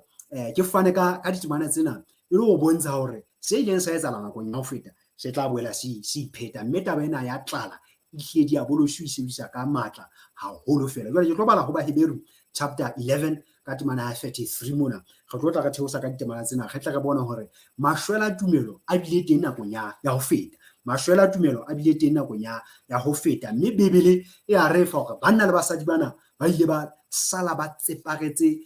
B: ke fane ka ditemana tsena e le ho bontsha hore se ileng sa etsahala nakong ya ho feta se tla boela se ipheta, mme taba ena ya tlala ehlile diabolosi e sebedisa ka matla haholo fela. Jwale ke tlo bala ho Baheberu chapter 11 ka temana ya 33 mona. Re tlo tla re theosa ka ditemana tsena, re tle re bone hore mashwela tumelo a bile teng nakong ya ho feta. Mashwela tumelo a bile teng nakong ya ho feta, mme Bibele e a re fa hore banna le basadi bana ba ile ba sala ba tseparetse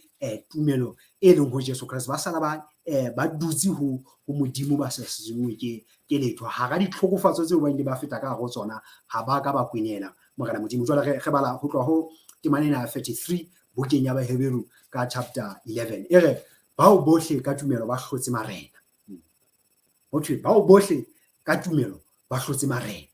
B: tumelo e leng ho Jesu Kreste, ba sala ba dutse ho Modimo, ba sa sengwe ke letho. Hara ditlhokofatso tseo ba ile ba feta ka hare ho tsona, ha ba ka ba kwenela Morena Modimo. Jwale re bala ho tloha ho temana ena ya 33 bukeng ya Baheberu ka chapter 11. E re bao bohle ka tumelo ba hlotse marena. Ho thwe bao bohle ka tumelo ba hlotse marena.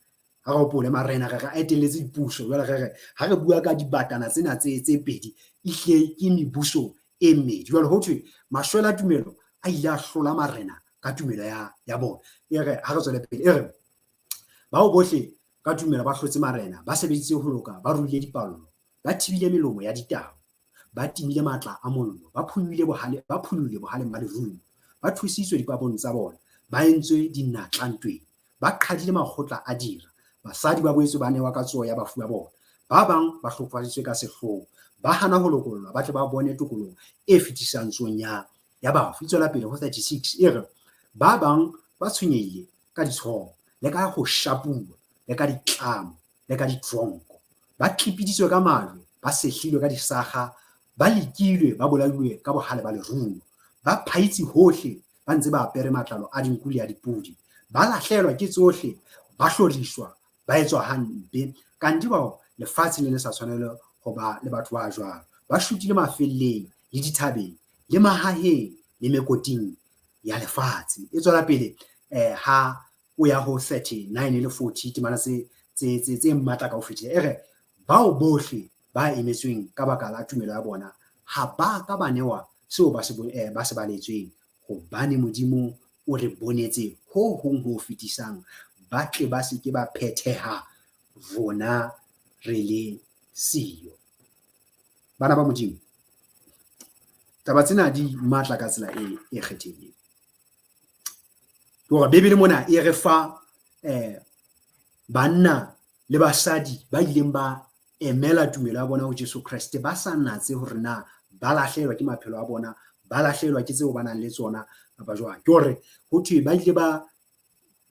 B: Ha re hopole marena re etelletse dipuso. Jwale re re ha re bua ka dibatana tsena tse pedi, ehlile ke mebuso e mmedi. Jwale ho thwe mashwela tumelo a ile a hlola marena ka tumelo ya bona. E re ha re tswele pele, e re bao bohle ka tumelo ba hlotse marena, ba sebeditse ho loka, ba ruile dipallo, ba thibile melomo ya ditau, ba timile matla a mollo, ba phonyohile bohaleng ba lerumo, ba thusitswe dipabong tsa bona, ba entswe dinatla ntweng, ba qhadile makgotla a dira, basadi ba boetse ba newa ka tsoho ya bafu ba bona, ba bang ba hlokofaditswe ka sehloho, ba hana ho lokollwa, ba tle ba bone tokoloho e fetisang tsohong ya bafu. E tswela pele ho 36, e re ba bang ba tshwenyehile ka ditshomo, le ka ho shapuwa, le ka ditlamo, le ka ditronko, ba tlipiditswe ka majwe, ba sehlilwe ka disakga, ba lekilwe, ba bolailwe ka bohale ba lerumo, ba phaitse hohle, ba ntse ba apere matlalo a dinku le a dipodi, ba lahlelwa ke tsohle, ba hloriswa, ba etswa hampe. Kanti bao lefatshe le ne sa tshwanele ho ba le batho ba jwalo, ba shutile mafelleng le dithabeng le mahaheng le mekoting ya lefatshe. E tswela pele ha o ya ho 39 le 40 temana tse matla ka ho fetisa. E re bao bohle ba emetsweng ka baka la tumelo ya bona ha ba ka ba newa seo ba se baletsweng, hobane Modimo o re bonetse ho hong ho fetisang, ba tle ba se ke ba phetheha, rona re le siyo. Bana ba Modimo, taba tsena di matla ka tsela e kgethehileng. Ke hore Bibele mona e re fa banna le basadi ba ileng ba emela tumelo ya bona ho Jesu Kreste, ba sa natse hore na ba lahlehelwa ke maphelo a bona, ba lahlehelwa ke tseo ba nang le tsona kapa jwang. Ke hore ho thwe ba ile ba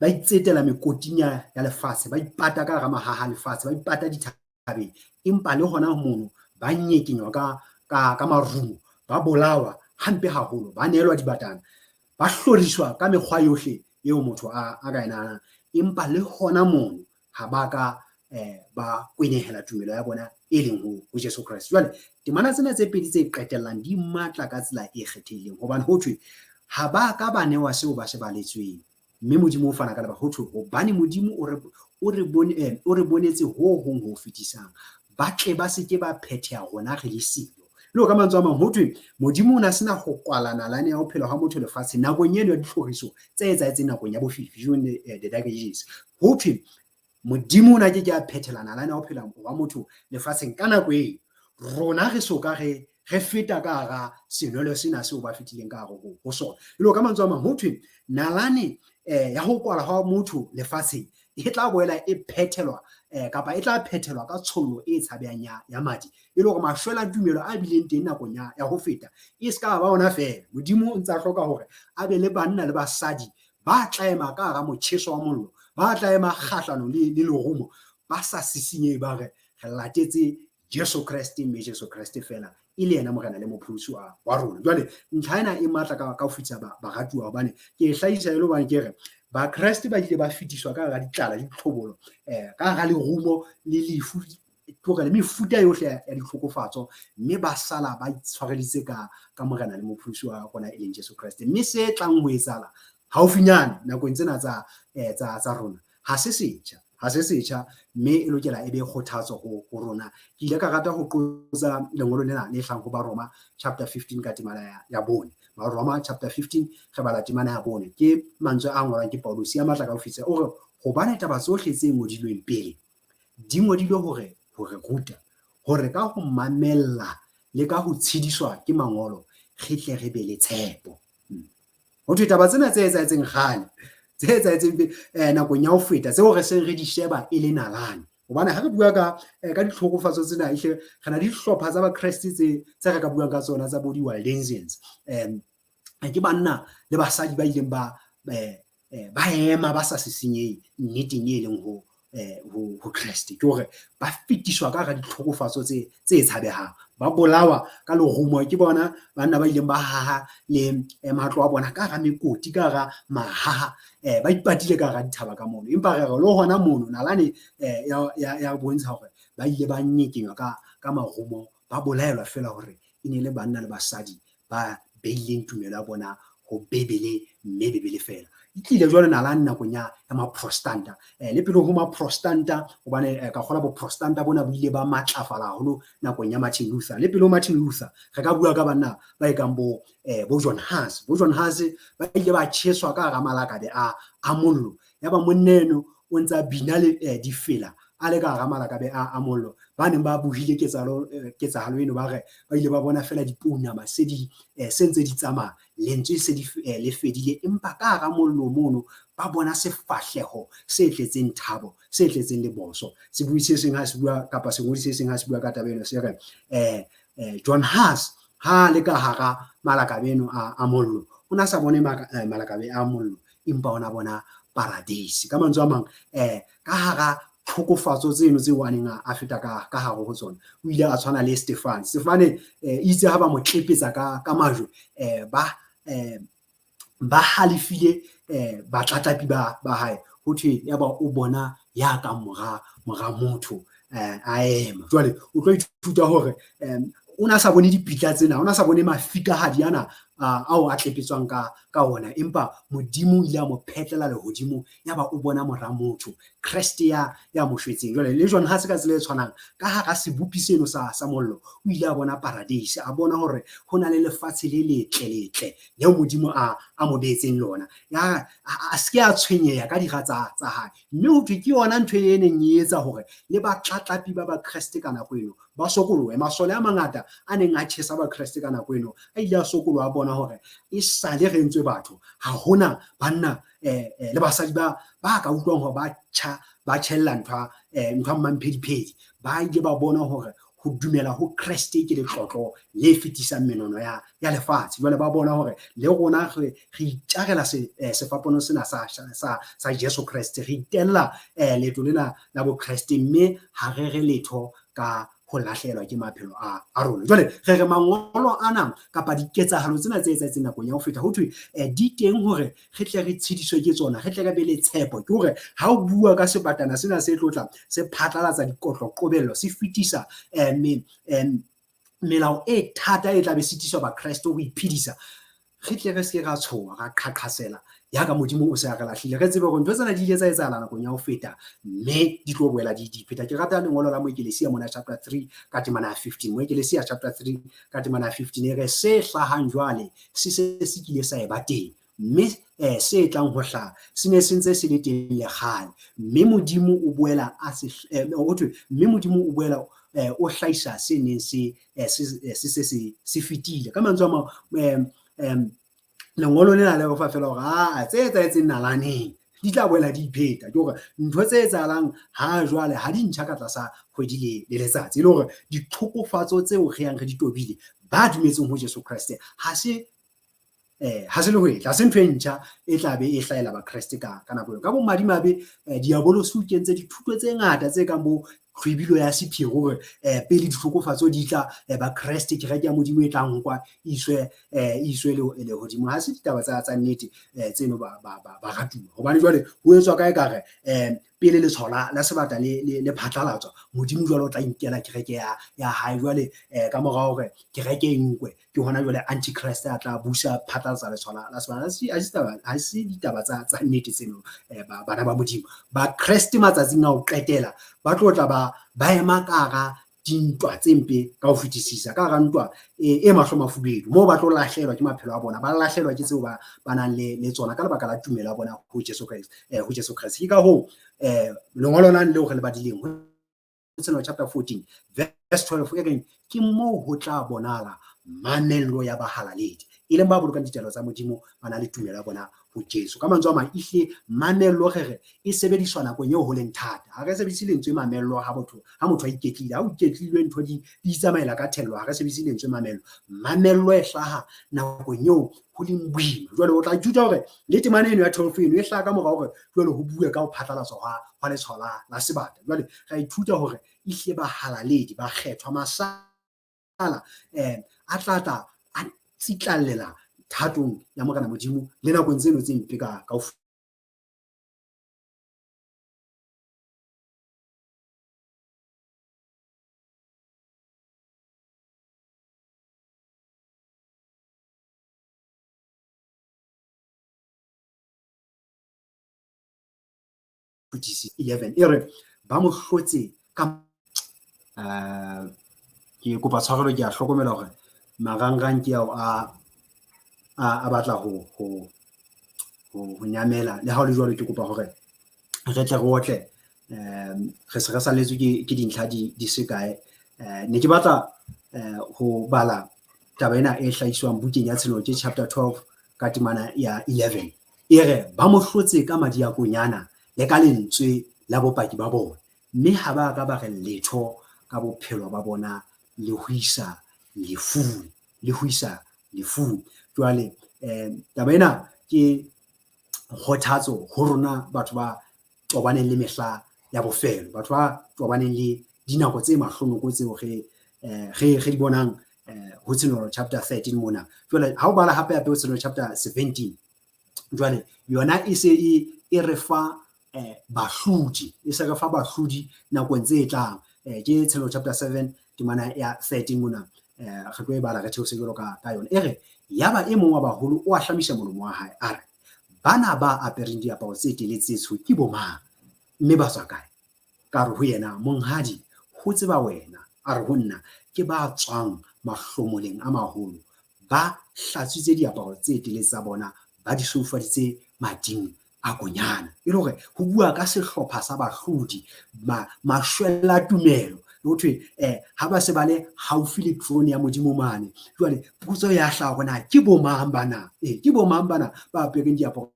B: itsetela mekoting ya lefatshe, ba ipata ka hara mahaha lefatshe, ba ipata dithabeng, empa le hona mono ba nyekenywa ka marumo, ba bolawa hampe haholo, ba neelwa dibatana, ba hloriswa ka mekgwa yohle eo motho a ka e nahanang, empa le hona mono ha ba ka ba kwenehela tumelo ya bona e leng ho Jesu Kreste. Jwale temana tsena tse pedi tse qetellang di matla ka tsela e kgethehileng, hobane ho thwe ha ba ka ba newa seo ba se baletsweng, mme Modimo o fana ka lebaka. Ho thwe hobane Modimo o re bonetse ho hong ho fetisang, ba tle ba se ke ba phetheha rona re le siyo. Le ka mantswe a mang, ho thwe Modimo o na sena ho kwala nalane ya ho phela ha motho lefatsheng nakong eno ya ditlhoriso tse etsahetseng nakong ya bofifi, during the dark ages. Ho thwe Modimo o na ke ke a phethela nalane ya ho phela wa motho lefatsheng ka nako eo rona re soka re feta ka hara senwelo sena seo ba fetileng ka hare ho sona. Le ka mantswe a mang, ho thwe nalane ya ho kwala ha motho lefatsheng e tla boela e phethelwa kapa e tla phethelwa ka tshollo e tshabehang ya madi, e le hore mashwela tumelo a bileng teng nakong ya ho feta e se ka ba ona feela. Modimo o ntse a hloka hore a be le banna le basadi ba tla ema ka hara motjheso wa mollo, ba tla ema kgahlano le lerumo, ba sa sisinyehe, ba re re latetse Jesu Kreste, mme Jesu Kreste feela e le yena Morena le Mopholosi wa rona. Jwale ntlha ena e matla ka ho fetisa baratuwa, hobane ke e hlahisa e le hobane ke re Bakreste ba ile ba fetiswa ka hara ditlala le ditlhobolo, ka hara lerumo le lefu, le mefuta yohle ya ditlhokofatso, mme ba sala ba itshwareditse ka Morena le Mopholosi wa rona e leng Jesu Kreste. Mme se tlang ho etsahala haufinyane nakong tsena tsa rona ha se setjha, ha se setjha, mme e lokela e be kgothatso ho rona. Ke ile ka rata ho qotsa lengolo lena le hlahang ho Baroma chapter 15 ka temana ya 4. Baroma chapter 15 re bala temana ya 4. Ke mantswe a ngolwang ke Paulus ya matla ka ho fetisa. O re hobane taba tsohle tse ngodilweng pele di ngodilwe hore ho re ruta, hore ka ho mamella le ka ho tshediswa ke mangolo re tle re be le tshepo. Ho thwe taba tsena tse etsahetseng kgale, tse etsahetseng nakong ya ho feta, tseo re seng re di sheba e le nalane. Hobane ha re bua ka ditlhokofatso tsena, ehle re na le dihlopha tsa Bakreste tse re ka buang ka tsona tsa bo di-Waldensians. Ke banna le basadi ba ileng ba ema ba sa sisinyehe nneteng e leng ho Kreste. Ke hore ba fetiswa ka hara ditlhokofatso tse tshabehang, ba bolawa ka lerumo. Ke bona banna ba ileng ba haha le matlo a bona ka hara mekoti, ka hara mahaha, ba ipatile ka hara dithaba ka mono. Empa re re le hona mono nalane ya bontsha hore ba ile ba nyekenywa ka marumo, ba bolaelwa feela hore e ne le banna le basadi ba beileng tumelo ya bona ho Bibele, mme Bibele feela. E tlile jwale nalane nakong ya maprostanta, le pele ho maprostanta, hobane ka kgola boprostanta bona bo ile ba matlafala haholo nakong ya Martin Luther. Le pele ho Martin Luther re ka bua ka banna ba ekang bo John Huss. Bo John Huss ba ile ba tjheswa ka hara malakabe a mollo. Yaba monna eno o ntsa bina le difela a le ka hara malakabe a mollo. Ba neng ba bohile ketsahalo eno ba re ba ile ba bona feela dipounama se ntse di tsamaya, lentswe se le fedile, empa ka hara mollo mono ba bona sefahleho se tletseng thabo, se tletseng leboso. Sebui se seng ha se bua kapa sengodi se seng ha se bua ka taba eno se re John Huss ha le ka hara malakabe eno a mollo, o na sa bone malakabe a mollo, empa ona bona paradise. Ka mantswe a mang, ka hara tlhokofatso tseno tseo a neng a feta ka hare ho tsona, o ile a tshwana le Stefane. Stefane itse ha ba mo tlepetsa ka majwe, ba halefile batlatlapi ba hae, ho thwe yaba o bona ya ka mora motho a ema. Jwale o tlo ithuta hore o na sa bone dipitla tsena, o na sa bone mafikahadi ana ao a tlepetswang ka ona, empa Modimo o ile a mo phetlela lehodimo, yaba o bona mora motho, Kreste ya mo shwetseng. Jwale le John Huss ka tsela e tshwanang, ka hara sebopi seno sa mollo, o ile a bona paradise, a bona hore ho na le lefatshe le letle letle leo Modimo a mo beetseng lona. Ya a se ke a tshwenyeha ka dira tsa hae. Mme ho thwe ke yona ntho e neng e etsa hore le batlatlapi ba Bakreste ka nako eno ba sokolohe. Masole a mangata a neng a tjhesa Bakreste ka nako eno a ile a sokoloha, a bona hore e sale re entswe batho, ha hona banna le basadi ba ka utlwang hore ba tjhella ntho ya mmamphediphedi. Ba ile ba bona hore ho dumela ho Kreste ke letlotlo le fetisang menono ya lefatshe. Jwale ba bona hore le rona re itjarela sefapano sena sa Jesu Kreste, re itella leeto lena la bo Kreste, mme ha re re letho ka ho lahlehelwa ke maphelo a rona. Jwale re re mangolo ana kapa diketsahalo tsena tse etsahetseng nakong ya ho feta, ho thwe di teng hore re tle re tshediswe ke tsona, re tle re be le tshepo. Ke hore ha o bua ka sebatana sena se tlotla se phatlalatsa dikotlo qobello, se fetisa melao e thata e tla be sitiswa Bakreste ho iphedisa, re tle re se ra tshoha, ra qhaqhasela ya ka Modimo o se a re lahlile. Re tsebe hore ntho tsena di ile tsa etsahala nakong ya ho feta, mme di tlo boela di pheta. Ke rata lengolo la Moekelesia mona chapter 3 ka temana ya 15. Moekelesia chapter 3 ka temana ya 15 e re se hlahang jwale se se se kile sa eba teng, mme se tlang ho hlaha se ne se ntse se le teng le kgale, mme Modimo o boela a se ho thwe mme Modimo o boela o hlahisa se neng se se fetile. Ka mantswe a mang, lengolo lena le re fa fela hore a tse etsahetseng nalaneng di tla boela di ipheta. Ke hore ntho tse etsahalang ha jwale ha di ntjha ka tlasa kgwedi le letsatsi, e le hore ditlhokofatso tseo re yang re di tobile ba dumetseng ho Jesu Kreste ha se le ho etla, se ntho e ntjha e tla be e hlahela Bakreste ka nako eo. Ka bomadimabe diabolosi o kentse dithuto tse ngata tse kang bo tlhwibilo ya sephiri hore pele ditlhokofatso di tla, Bakreste kereke ya Modimo e tla nkwa iswe lehodimo. Ha se ditaba tsa nnete tseno ba ratuwa, hobane jwale ho etswa kae ka re pele letshwao la sebata le phatlalatswa, Modimo jwale o tla inkela kereke ya hae. Jwale ka mora hore kereke e nkwe, ke hona jwale Antichrist a tla busa phatlalatsa letshwao la sebata. Ha se ditaba tsa nnete tseno, bana ba Modimo. Bakreste matsatsing a ho qetela ba tlo tla ba ema ka hara dintwa tse mpe ka ho fetisisa, ka hara ntwa e mahlo mafubedu, moo ba tlo lahlehelwa ke maphelo a bona, ba lahlehelwa ke tseo ba nang le tsona ka lebaka la tumelo ya bona ho Jesu Kreste, ho Jesu Kreste. Ke ka hoo lengolo lane leo re le badileng ho Tshenolo chapter 14 verse 12 e reng ke moo ho tla bonahala mamello ya bahalaledi, e leng ba bolokang ditaelo tsa Modimo, ba na le tumelo ya bona ho Jesu. Ka mantswe a mang, ehle mamello re re e sebediswa nakong eo ho leng thata. Ha re sebedise lentswe mamello ha motho a iketlile. Ha o iketlilwe ntho di itsamaela ka thello, ha re sebedise lentswe mamello. Mamello e hlaha nakong eo ho leng boima. Jwale o tla ithuta hore le temana eno ya 12 eno e hlaha ka mora hore jwale ho bue ka ho phatlalatswa hwa letshwao la sebata. Jwale ra ithuta hore ehle bahalaledi ba kgethwa masala a tla a tsitlallela thatong ya Morena Modimo le nakong tseno tse mpe ka ho fetisisa. 11 e re ba mo hlotse ka ke kopa tshwarelo, ke a hlokomela hore marangrang ke ao a batla ho nyamela. Le ha ho le jwalo, ke kopa hore re tle re otle, re se re salletswe ke dintlha di se kae. Ne ke batla ho bala taba ena e hlahiswang bukeng ya Tshenolo, ke chapter 12 ka temana ya 11. E re ba mo hlotse ka madi a konyana le ka lentswe la bopaki ba bona, mme ha ba ka ba re letho ka bophelo ba bona le ho isa lefung, le ho isa lefung. Jwale taba ena ke kgothatso ho rona batho ba tobaneng le mehla ya bofelo, batho ba tobaneng le dinako tse mahlonoko tseo re di bonang ho Tshenolo chapter 13 mona. Jwale ha o bala hape hape ho Tshenolo chapter 17, jwale yona e se e re fa bahlodi, e se re fa bahlodi nakong tse tlang. Ke Tshenolo chapter 7 temana ya 13 mona, re tlo e bala re theose jwalo ka yona. E re yaba e mong wa baholo o ahlamisa molomo wa hae a re, bana ba apereng diaparo tse telele tse tsho ke bo mang, mme ba tswa kae? Ka re ho yena, monghadi, ho tseba wena. A re ho nna, ke ba tswang mahlomoleng a maholo, ba hlatswitse diaparo tse telele tsa bona, ba di soufaditse mading a konyana. E le hore ho bua ka sehlopha sa bahlodi, mashwella tumelo, ho thwe ha ba se ba le haufi le terone ya Modimo mane. Jwale potso ya hlaha hore na ke bo mang bana? Ke bo mang bana ba apereng diaparo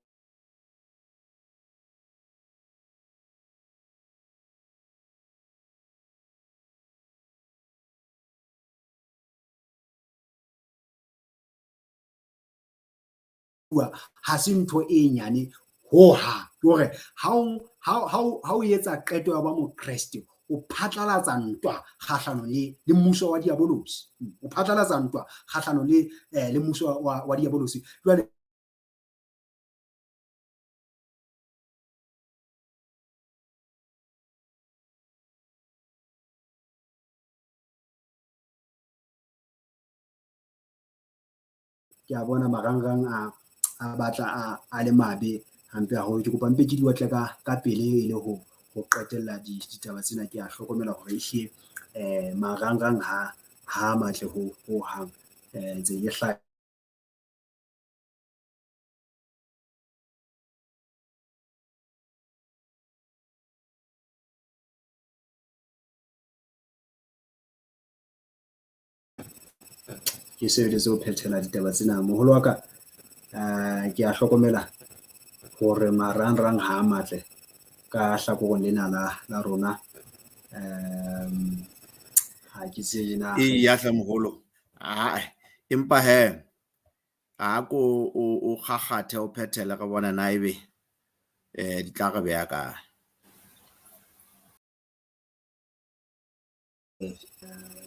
B: bua ha se ntho e nyane hohang. Ke hore ha o etsa qeto ya ba mokreste, o phatlalatsa ntwa kgahlano le mmuso wa diabolosi. O phatlalatsa ntwa kgahlano le mmuso wa diabolosi. Jwale ke a bona marangrang a batla a le mabe hampe haholo. Ke kopa mpe ke di otle ka pele e le ho qetella ditaba tsena. Ke a hlokomela hore ehlile marangrang ha matle ho hang, ntse ke hlaha. Ke sebeletse ho phethela ditaba tsena. Moholo wa ka, ke a hlokomela hore marangrang ha a matle ka hlakoreng lena la rona. Ha ke tsebe na.
A: Eya hle moholo. Ae, empa he a ko o kgakgathe o phethele re bone na ebe di tla re beha kae.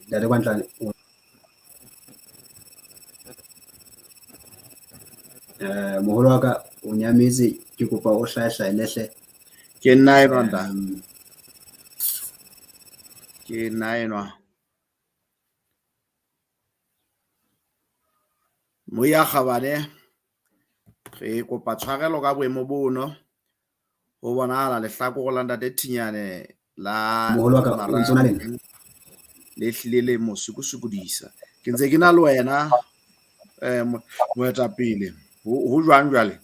B: Ntate Kwantlane, moholo wa ka o nyametse, ke kopa o hlahe-hlahele hle.
A: Ke nna enwa ntate. Ke nna enwa. Moya kgabane, re kopa tshwarelo ka boemo bono. Ho bonahala lehlakore la ntate Thinyane la
B: Moholo wa ka, o ntso na le nna?
A: Le hlile le mo sokosokodisa. Ke ntse ke na le wena, moetapele. Ho jwang jwale?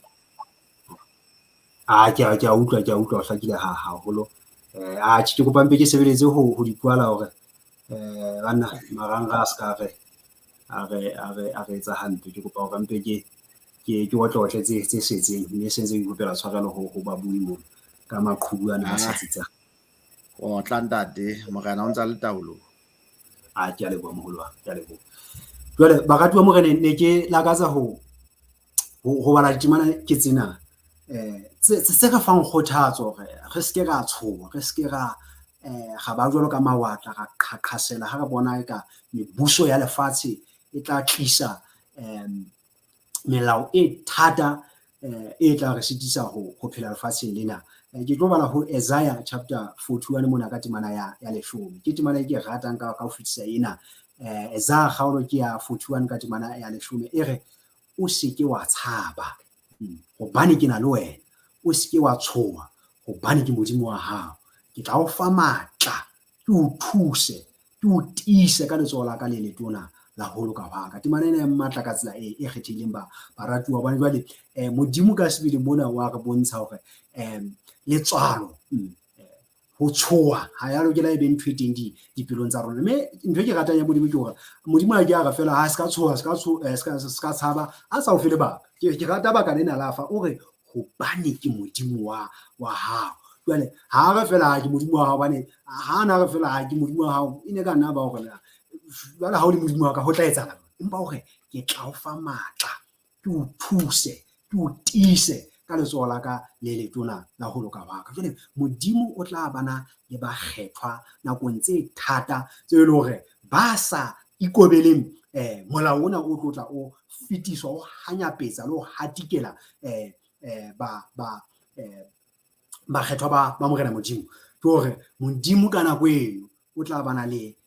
B: A ke a utlwa, ke a utlwa, o hlakile haholo. A ke kopa mpe ke sebeletse ho di kwala hore banna marangrang a ska re a re etsa hampe. Ke kopa hore mpe ke otlotle tse setseng, mme se ntse ke kopela tshwarelo ho babui mona ka maqhubu ana a sa tsitsang.
A: Otla ntate, morena o ntsa le taolong.
B: A ke a leboha moholo wa ka, ke a leboha. Jwale baratuwa morena, ne ke lakatsa ho bala ditemana ke tsena tse re fang kgothatso hore re se ke ra tshoha, re se ke ra ba jwalo ka mawatla, ra qhaqhasela ha re bona eka mebuso ya lefatshe e tla tlisa melao e thata e tla re sitisa ho phela lefatsheng lena. Ke tlo bala ho Isaiah chapter 41 mona ka temana ya 10. Ke temana e ke ratang ka ho fetisa ena. Isaiah kgaolo ke ya 41 ka temana ya 10 e re, o se ke wa tshaba hobane ke na le wena, o se ke wa tshoha hobane ke Modimo wa hao. Ke tla o fa matla, ke o thuse, ke o tiise ka letsoho la ka le letona la ho loka hwa ka. Temana ena e matla ka tsela e kgethehileng baratuwa, hobane jwale Modimo ka sebele mona wa re bontsha hore letswalo, ho tshoha ha ya lokela e be ntho e teng dipelong tsa rona. Mme ntho e ke ratang ya Modimo ke hore Modimo a ke a re fela ha se ka tshoha, se ka tshaba, a sa o fe lebaka. Ke rata baka lena la fa, o re hobane ke Modimo wa hao. Jwale ha re fela ke Modimo wa hao, hobane ha na re fela ke Modimo wa hao, e ne ka nna ba hore na jwale ha o le Modimo wa ka ho tla etsahala. Empa o re ke tla o fa matla, ke o thuse, ke o tiise ka letsoho la ka le letona la ho loka hwa ka. Jwale Modimo o tla bana le bakgethwa nakong tse thata tse e leng hore ba sa ikobeleng molao ona o tlo tla o fetiswa, o hanyapetsa le ho hatikela bakgethwa ba Morena Modimo. Ke hore Modimo ka nako eno o tla bana le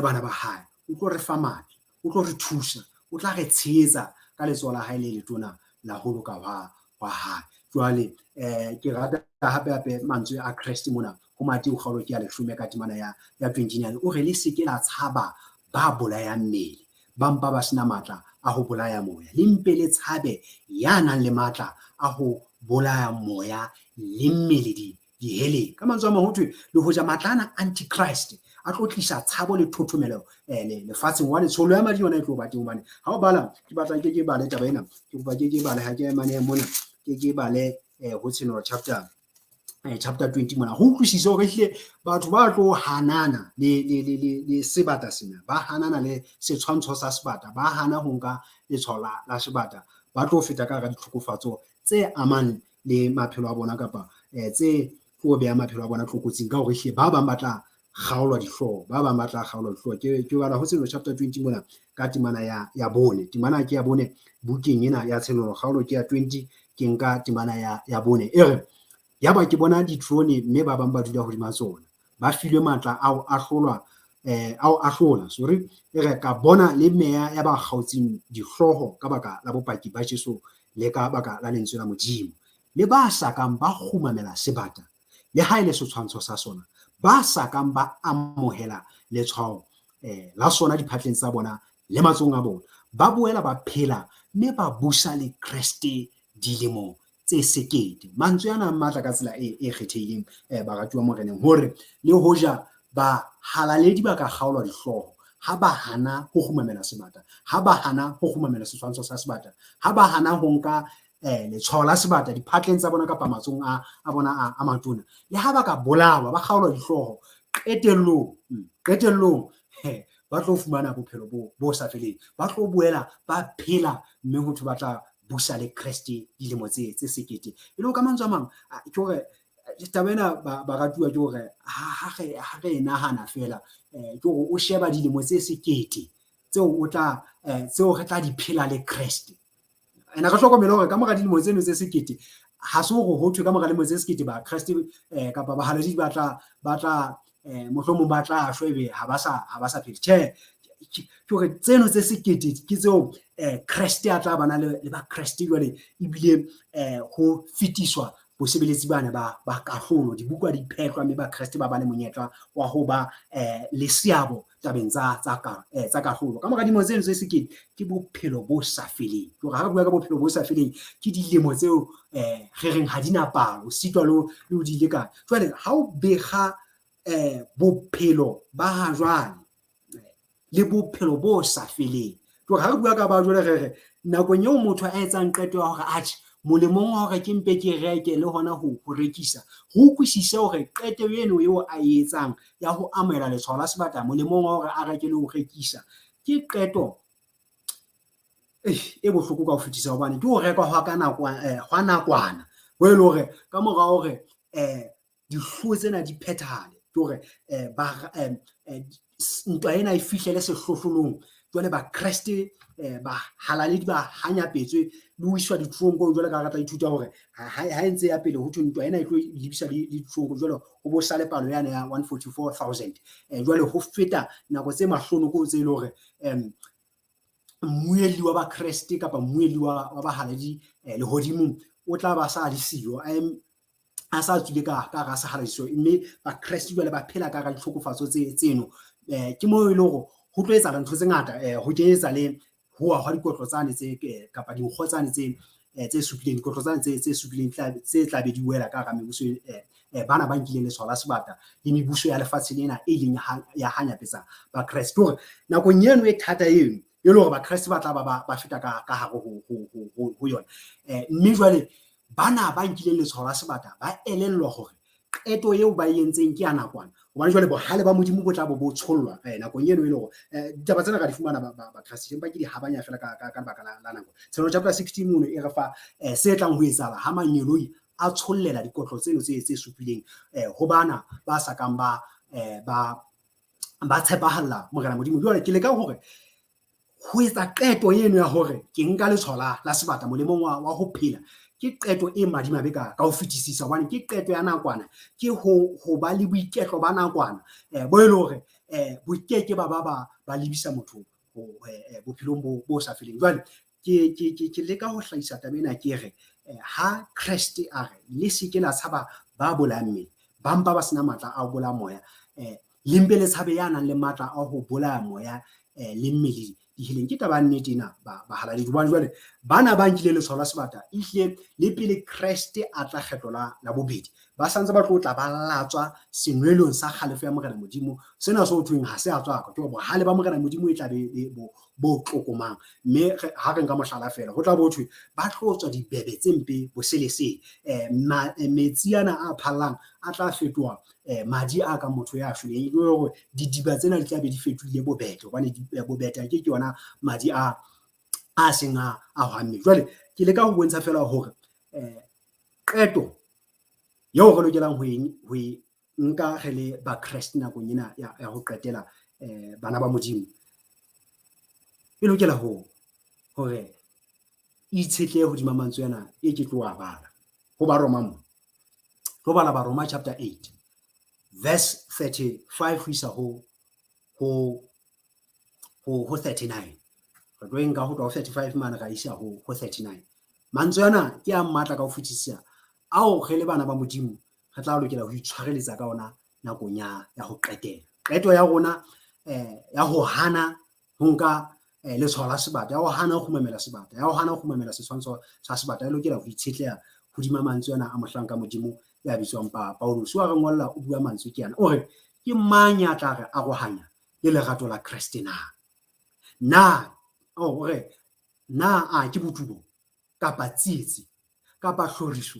B: bana ba hae, o tlo re fa matla, o tlo re thusa, o tla re tshehetsa ka letsoho la hae le letona la ho loka hwa hae. Jwale ke rata hape hape mantswe a Kreste mona ho Mateo kgaolo ke ya 10 ka temana ya 29, o re le se ke la tshaba ba bolayang mmele, ba mpa ba sena matla a ho bolaya moya, le mpe le tshabe ya nang le matla a ho bolaya moya le mmele diheleng. Ka mantswe a mang ho thwe le hoja matla ana antichrist a tlo tlisa tshabo le thothomelo lefatsheng, hobane tsholo ya madi yona e tlo ba teng. Hobane ha o bala, ke batla ke bale taba ena, ke kopa ke bale ha ke mane mona, ke bale ho Tshenolo chapter 20 mona, ho utlwisise hore ehlile batho ba tlo hanana le sebata sena, ba hanana le setshwantsho sa sebata, ba hana ho nka letshwao la sebata, Ba tlo feta ka hara ditlhokofatso tse amang le maphelo a bona kapa tse tlo beha maphelo a bona tlokotsing, ka hore ehlile ba bang ba tla kgaolwa dihlooho, ba bang ba tla kgaolwa dihlooho. Ke bala ho Tshenolo chapter 20 mona ka temana ya bone. Temana ke ya bone bukeng ena ya Tshenolo, kgaolo ke ya 20, ke nka temana ya bone. E re, yaba ke bona diterone mme ba bang ba dula hodima tsona, ba filwe matla a ho ahlolwa, a ho ahlola, sorry. E re, ka bona le meya ya ba kgaotseng dihlooho ka baka la bopaki ba Jesu le ka baka la lentswe la Modimo, le ba sa kang ba kgumamela sebata le ha e le setshwantsho sa sona, ba sa kang ba amohela letshwao la sona diphatleng tsa bona le matsohong a bona. Ba boela ba phela mme ba busa le Kreste dilemo tse sekete. Mantswe ana a matla ka tsela e kgethehileng, baratuwa Moreneng, hore le hoja bahalaledi ba ka kgaolwa dihlooho ha ba hana ho kgumamela sebata, ha ba hana ho kgumamela setshwantsho sa sebata, ha ba hana ho nka letshwao la sebata diphatleng tsa bona kapa matsohong a bona a matona, le ha ba ka bolawa, ba kgaolwa dihlooho, qetellong ba tlo fumana bophelo bo sa feleng, ba tlo boela ba phela mme ho thwe ba tla busa le Kreste dilemo tse sekete. E le ka mantswe a mang, ke hore taba ena baratuwa, ke hore ha re e nahana fela, ke hore o sheba dilemo tse sekete tseo o tla tseo re tla di phela le Kreste. Ena re hlokomele hore ka mora dilemo tseno tse sekete, ha se hore ho thwe ka mora dilemo tse sekete ba Kreste kapa bahalaledi ba tla mohlomong ba tla shwa ebe ha ba sa phele. Tjhe, ke hore tseno tse sekete ke tseo Kreste a tla bana le ba Kreste jwale, ebile ho fetiswa bosebeletsi bana ba kahlolo, dibuka di phetlwa mme ba Kreste ba ba le monyetla wa ho ba le seabo tabeng tsa kahlolo. Ka mora dilemo tseno tse sekete ke bophelo bo sa feleng. Ke hore ha re bua ka bophelo bo sa feleng, ke dilemo tseo re reng ha di na palo, sitwa le ho di lekana. Jwale ha o bekga bophelo ba ha jwale le bophelo bo sa feleng, ke hore ha re bua ka ba jwale re re nakong eo motho a etsang qeto ya hore atjhe, molemong wa hore ke mpe ke reke le hona ho rekisa, ho utlwisise hore qeto eno eo a e etsang ya ho amohela letshwao la sebata molemong wa hore a reke le ho rekisa, ke qeto e bohloko ka ho fetisa, hobane ke ho reka hwa ka hwa nakwana, ho e le hore ka mora hore dihlooho tsena di phethahale, ke hore ntwa ena e fihlele sehlohlolong, jwale ba Kreste bahalaledi ba hanyapetswe le ho iswa ditronkong. Jwale ka re tla ithuta hore ha e ntse ya pele ho thwe ntwa ena e tlo lebisa le ditronkong, jwale ho bo sale palo yane ya 144,000. Jwale ho feta nako tse mahlonoko tse le hore mmuelli wa ba Kreste kapa mmuelli wa bahalaledi lehodimong o tla ba sa le siyo, a sa tswile ka hara sehalalediso, mme ba Kreste jwale ba phela ka hara ditlhokofatso tseno. Ke moo e le hore ho tlo etsahala ntho tse ngata, ho kenyetsa le ho wa hwa dikotlo tsane tse kapa dinkgo tsane tse supileng, dikotlo tsane tse supileng tse tla be di wela ka hara mebuso bana ba nkileng letshwao la sebata le mebuso ya lefatshe lena e ileng ya hanyapetsa ba Kreste. Ke hore nakong eno e thata eno e le hore ba Kreste ba tla ba feta ka hare ho yona, mme jwale bana ba nkileng letshwao la sebata ba elellwa hore qeto eo ba e entseng ke ya nakwana, hobane jwale bohale ba Modimo bo tla bo tshollwa nakong eno e le hore ditaba tsena ra di fumana ba Kreste, empa ke di habanya fela ka lebaka la nako. Tshenolo chapter 16 mono e re fa se tlang ho etsahala ha mangeloi a tshollela dikotlo tseno tse supileng ho bana ba sa kang ba tshepahalla Morena Modimo. Jwale ke leka hore ho etsa qeto eno ya hore ke nka letshwao la sebata molemong wa ho phela, ke qeto e madimabe ka ho fetisisa, hobane ke qeto ya nakwana, ke ho ba le boiketlo ba nakwana bo e le hore bo keke ba lebisa motho bophelong bo sa feleng. Jwale ke leka ho hlahisa taba ena, ke re ha Kreste a re le se ke la tshaba ba bolayang mmele, ba mpa ba sena matla a ho bolaya moya, le mpe le tshabe ya nang le matla a ho bolaya moya le mmele diheleng. Ke taba ya nnete ena bahalaledi, hobane jwale bana ba nkileng letshwao la sebata ehlile le pele Kreste a tla kgetlo la bobedi, ba santse ba tlo tla ba latswa senwelong sa kgalefo ya Morena Modimo. Sena se ho thweng ha se a tswaka, ke hore bohale ba Morena Modimo e tla be bo tlokomang. Mme ha re nka mohlala fela, ho tla bo thwe ba tlo tswa dibebe tse mpe boselesele, metsi ana a phallang a tla fetoha madi a ka motho ya shweleng, e le hore didiba tsena di tla be di fetohile bobete, hobane bobete ke yona madi a seng a hwamme. Jwale Ke leka ho bontsha fela hore qeto eo re lokelang ho e nka re le Bakreste nakong ena ya ho qetela, bana ba Modimo, e lokela hore itshetlehe hodima mantswe ana e ke tlo a bala ho Baroma mo. Tlo bala Baroma chapter 8 verse 35 ho isa ho 39. Re tlo nka ho tloha ho 35 mane ra isa ho 39. Mantswe ana ke a matla ka ho fetisisa ao re le bana ba Modimo re tla lokela ho itshwareletsa ka ona nakong ya ho qetela. Qeto ya rona ya ho hana ho nka letshwao la sebata, ya ho hana ho kgumamela sebata, ya ho hana ho kgumamela setshwantsho sa sebata, e lokela ho itshetleha hodima mantswe ana a mohlanka Modimo ya bitswang Paulus. Wa re ngolla, o bua mantswe ke ana, o re ke mang ya tla re arohanya le lerato la Kreste na? Na o re na a ke botubo kapa tsietsi kapa hloriso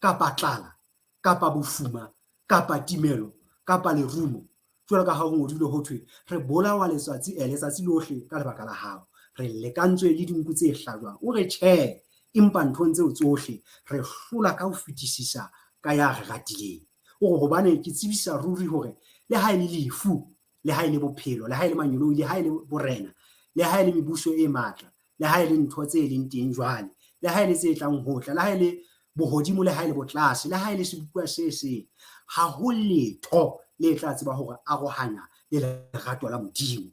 B: kapa tlala kapa bofuma kapa timelo kapa lerumo? Jwalo ka ha ho ngodilwe ho thwe re bolawa letsatsi lohle ka lebaka la hao, re lekantswe le dinku tse hlajwang. O re tjhe, empa nthong tseo tsohle re hlola ka ho fetisisa ka ya re ratileng. O re hobane ke tsebisa ruri hore le ha e le lefu, le ha e le bophelo, le ha e le mangeloi, le ha e le borena, le ha e le mebuso e matla, le ha e le ntho tse leng teng jwale, le ha e le tse tlang ho tla, le ha e le bohodimo, le ha e le botlase, le ha e le sebopuwa se seng, ha ho letho le tla tseba hore arohanya le lerato la Modimo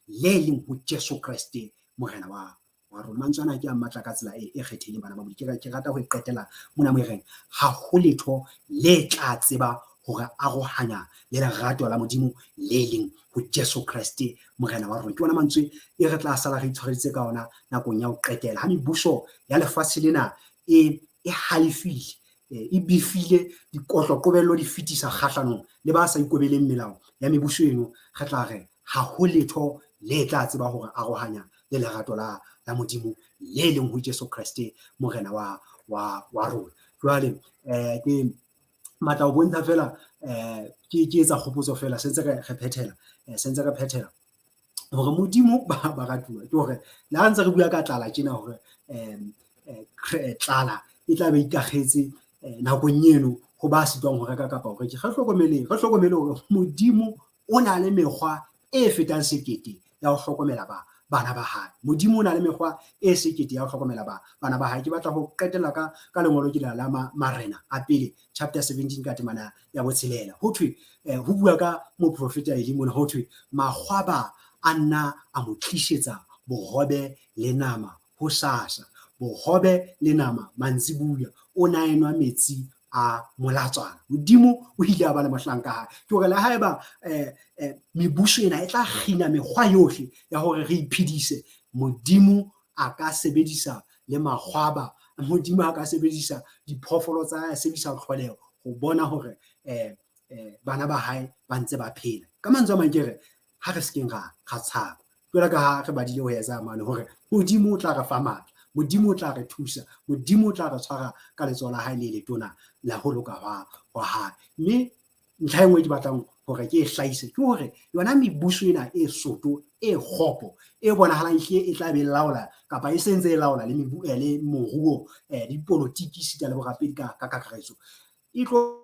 B: le leng ho Jesu Kreste Morena wa rona. Mantswe ana ke a matla ka tsela e kgethehileng, bana ba Modimo. Ke rata ho e qetela mona mo e reng ha ho letho le tla tseba hore arohanya le lerato la Modimo le leng ho Jesu Kreste Morena wa rona. Ke ona mantswe e re tla sala re itshwareditse ka ona nakong ya ho qetela, ha mebuso ya lefatshe lena e halefile, e befile, dikotlo qobello di fetisa kgahlanong le ba sa ikobeleng melao ya mebuso eno, re tla re ha ho letho le tla tseba hore arohanya le lerato la Modimo le leng ho Jesu Kreste Morena wa rona. Jwale ke matla ho bontsha fela, ke etsa kgopotso fela, sentse re phethela, sentse re phethela hore Modimo ba ratuwa ke hore le ha ntse re bua ka tlala tjena, hore tlala e tla be ikakgetse nakong eno ho ba sitwang ho reka kapa ho rekisa. Re hlokomele hore Modimo o na le mekgwa e fetang sekete ya ho hlokomela bana ba hae. Modimo o na le mekgwa e sekete ya ho hlokomela bana ba hae. Ke batla ho qetella ka lengolo ke la Marena a pele chapter 17 ka temana ya 6. Ho thwe ho bua ka moprofeta Eli mona, ho thwe makgwaba a nna a mo tlisetsa bohobe le nama hosasa, bohobe le nama mantsibuya, o na enwa metsi a molatswana. Modimo o ile a ba le mohlanka hae. Ke hore le haeba mebuso ena e tla kgina mekgwa yohle ya hore re iphedise, Modimo a ka sebedisa le makgwaba, Modimo a ka sebedisa diphoofolo tsa hae, a sebedisa tlholeho ho bona hore bana ba hae ba ntse ba phela. Ka mantswe a mang ke re ha re sekeng ra tshaba, jwalo ka ha re badile ho etsa mane hore Modimo o tla re fa matla, Modimo o tla re thusa, Modimo o tla re tshwara ka letsoho la hae le letona la ho loka hwa hae. Mme ntlha e nngwe ke batlang hore ke e hlahise ke hore yona mebuso ena e soto, e kgopo, e bonahalang ehlile e tla be e laola kapa e sentse e laola le le moruo, dipolotiki esita le borapedi ka kakaretso, e tlo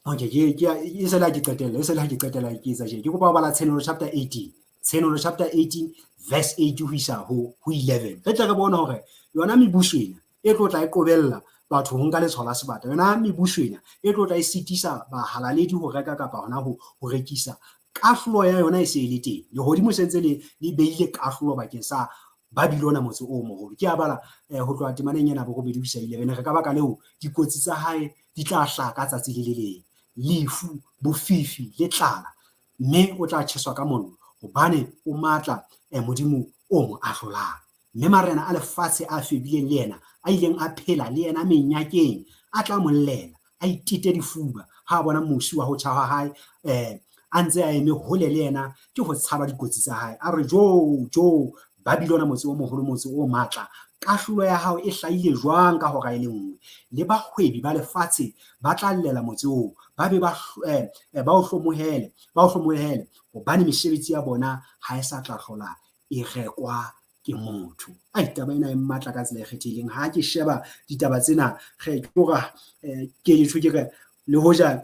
B: okay, ke e sela ke qetella, e sela ke qetella ke etsa tje. Ke kopa ho bala Tshenolo chapter 18. Tshenolo chapter 18 verse 8 ho isa ho 11. Re tle re bone hore yona mebuso ena e tlo tla e qobella batho ho nka letshwao la sebata. Yona mebuso ena e tlo tla e sitisa bahalaledi ho reka kapa hona ho rekisa. Kahlolo ya yona e se e le teng. Lehodimo se ntse le beile kahlolo bakeng sa Babylona motse o moholo. Ke a bala ho tloha temaneng ena borobedi ho isa 11. Re ka baka leo dikotsi tsa hae di tla hlaha ka tsatsi le le leng, lefu, bofifi le tlala, mme o tla tjheswa ka mollo, hobane o matla Modimo o mo ahlolang. Mme marena a lefatshe a febileng le yena, a ileng a phela le yena menyakeng, a tla mollela, a itete difuba ha a bona mosi wa ho tjha ha hae, a ntse a eme hole le yena ke ho tshaba dikotsi tsa hae. A re jo jo, Babylona motse o moholo, motse o matla, kahlolo ya hao e hlahile jwang ka hora e le nngwe? Le bahwebi ba lefatshe ba tla llela motse oo, ba be ba o hlomohele, hobane mesebetsi ya bona ha e sa tla hlola e rekwa ke motho. Ai, taba ena e matla ka tsela e kgethehileng. Ha ke sheba ditaba tsena, ke hore ke tjho ke re le hoja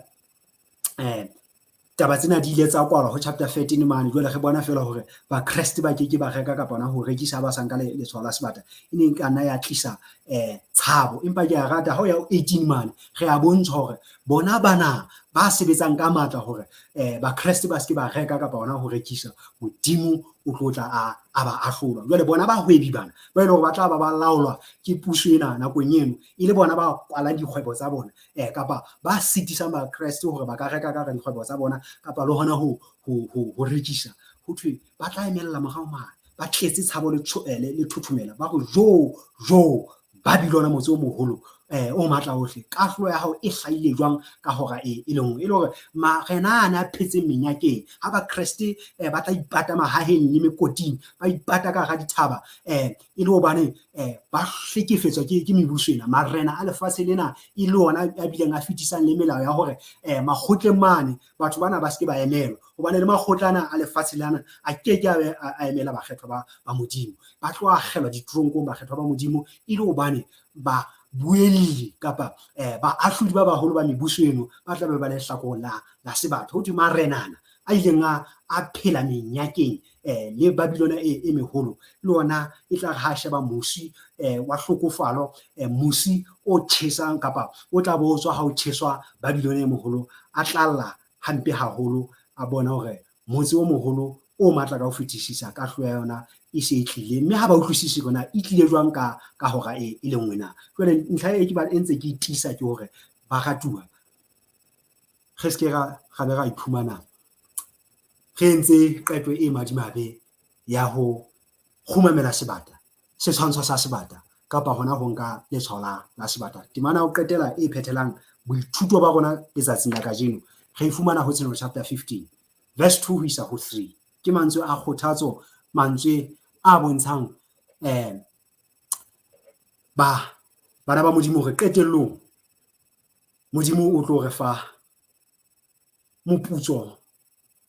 B: taba tsena di ile tsa kwalwa ho chapter 13 mane, jwale re bona feela hore Bakreste ba keke ba reka kapa hona ho rekisa ba sa nka letshwao la sebata, e ne nka nna ya tlisa tshabo. Empa ke a rata ha o ya 18 mane, re a bontsha hore bona bana ba sebetsang ka matla hore Bakreste ba se ke ba reka kapa hona ho rekisa, Modimo o tlo tla a ba ahlola. Jwale bona bahwebi bana ba ile hore ba tla ba ba laolwa ke puso ena nakong eno, e le bona ba kwalang dikgwebo tsa bona kapa ba sitisang Bakreste hore ba ka reka ka dikgwebo tsa bona kapa le hona ho rekisa. Ho thwe ba tla emella morao mane, ba tletse tshabo le thothomela, ba re jo jo Babylona motse o moholo o matla ohle, kahlolo ya hao e hlahile jwang ka hora e le nngwe? E le hore marena ana a phetseng menyakeng, ha Bakreste ba tla ipata mahaheng le mekoting, ba ipata ka hara dithaba e le hobane ba hlekefetswa ke mebuso ena. Marena a lefatshe lena e le ona a bileng a fetisang le melao ya hore makgotleng mane batho bana ba se ke ba emelwa, hobane le makgotla ana a lefatshe lena a ke ke a emela bakgethwa ba Modimo. Ba tlo akgelwa ditoronkong bakgethwa ba Modimo e le hobane ba buelli kapa baahlodi ba baholo ba mebuso eno ba tla be ba le lehlakoreng la sebata. Ho thwe marenana a ileng a phela menyakeng le Babylona e meholo, le ona e tla re ha sheba mosi wa hlokofalo, mosi o tjhesang kapa o tla bo tswa ha o tjheswa Babylona e moholo, a tlalla hampe haholo, a bona hore motse o moholo o matla ka ho fetisisa kahlolo ya yona e se e tlile, mme ha ba utlwisise hore na e tlile jwang ka hora e le nngwe na. Jwale ntlha e ke ba ntse ke tiisa ke hore baratuwa, re se ke ra be ra iphumana re entse qeto e madimabe ya ho kgumamela sebata, setshwantsho sa sebata, kapa hona ho nka letshwao la sebata. Temana ya ho qetela e phethelang boithuto ba rona letsatsing la kajeno re e fumana ho Tshenolo chapter 15 verse 2 ho isa ho 3. Ke mantswe a kgothatso, mantswe a bontshang bana ba Modimo hore qetellong Modimo o tlo re fa moputso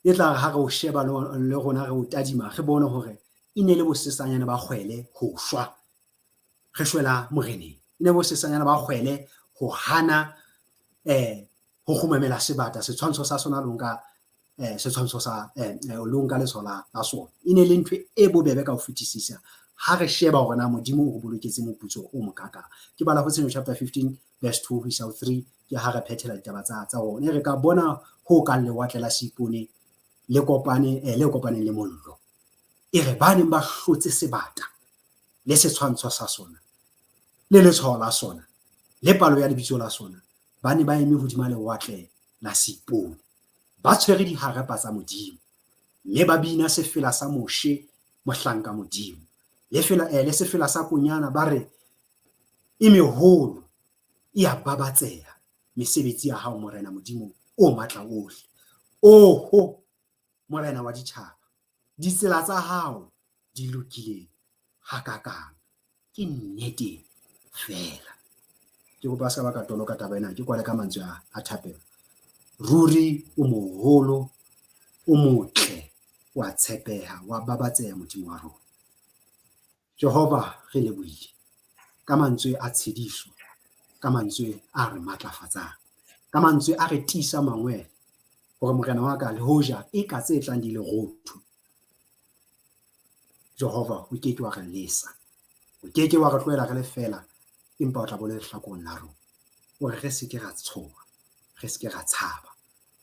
B: e tla re ha re o sheba le rona re o tadima, re bone hore e ne le bosesanyana ba kgwele ho shwa, re shwela moreneng. E ne bosesanyana ba kgwele ho hana ho kgumamela sebata, setshwantsho sa sona lo nka setshwantsho sa lo nka letshwao la sona. E ne le ntho e bobebe ka ho fetisisa ha re sheba hore na Modimo o re boloketse moputso o mokakang. Ke bala ho Tshenolo chapter 15 verse 2 ho isa ho 3, ke ha re phethela ditaba tsa rona. Re ka bona ho kang lewatle la Seipone le kopane le kopaneng le mollo. E re ba neng ba hlotse sebata le setshwantsho sa sona le letshwao la sona le palo ya lebitso la sona, ba ne ba eme hodima lewatle la Seipone, ba tshwere diharepa tsa Modimo, mme ba bina sefela sa Moshe mohlanka Modimo le sefela sa Konyana, ba re e meholo e a babatseha mesebetsi ya hao Morena Modimo o matla ohle. Oho Morena wa ditjhaba, ditsela tsa hao di lokile hakakang, ke nnete feela. Ke kopa se ka ba ka toloka taba ena, ke kwale ka mantswe a thapelo. Ruri o moholo, o motle, wa tshepeha, wa babatseha Modimo wa rona. Jehova, re lebohile ka mantswe a tshediso, ka mantswe a re matlafatsang, ka mantswe a re tiisa mangwele hore Morena wa ka le hoja e ka tse tlang di le rotho, Jehova o ke ke wa re lesa, o ke ke wa re tlohela re le fela, empa o tla bo le lehlakoreng la rona, hore re se ke ra tshoha, re se ke ra tshaba,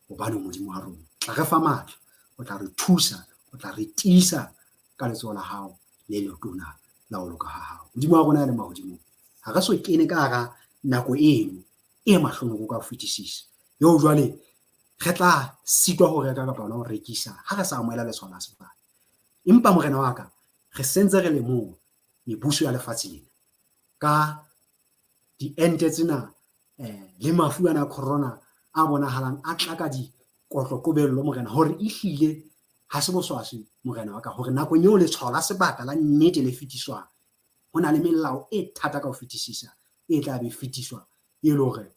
B: hobane Modimo wa rona tla re fa matla, o tla re thusa, o tla re tiisa ka letsoho la hao le letona la ho loka ha hao. Modimo wa rona ya leng mahodimong, ha re so kene ka hara nako eno e mahlonoko ka ho fetisisa, eo jwale re tla sitwa ho reka kapa hona ho rekisa ha re sa amohela letshwao la sebata. Empa Morena wa ka, re sentse re le moo mebuso ya lefatshe lena ka diente tsena le mafu ana a corona a bonahalang a tla ka dikotlo qobello Morena, hore ehlile Ha se boswaswi, morena wa ka, hore nakong eo letshwao la sebata la nnete le fetiswang, ho na le melao e thata ka ho fetisisa e tla be fetiswa, e le hore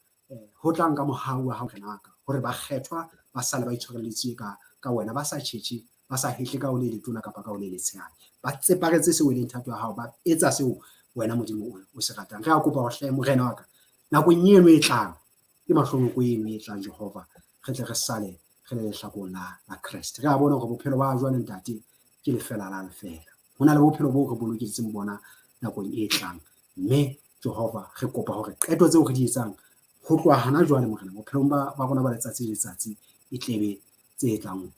B: ho tla nka mohau wa hao, morena wa ka, hore bakgethwa ba sale ba itshwareletse ka wena, ba sa tjhetjhe, ba sa hetle ka ho le letona kapa ka ho le letshehadi, ba tseparetse seo e leng thato ya hao, ba etsa seo wena Modimo o se ratang. Re a kopa hore hle, morena wa ka, nakong eno e tlang, ke mahlonoko eno e tlang, Jehova, re tle re sale re le lehlakoreng la Kreste. Re a bona hore bophelo ba jwale, ntate, ke lefela la lefela. Ho na le bophelo boo re boloketseng bona nakong e tlang. Mme Jehova, re kopa hore qeto tseo re di etsang ho tloha hana jwale, morena, bophelong ba rona ba letsatsi le letsatsi e tlebe tse tlang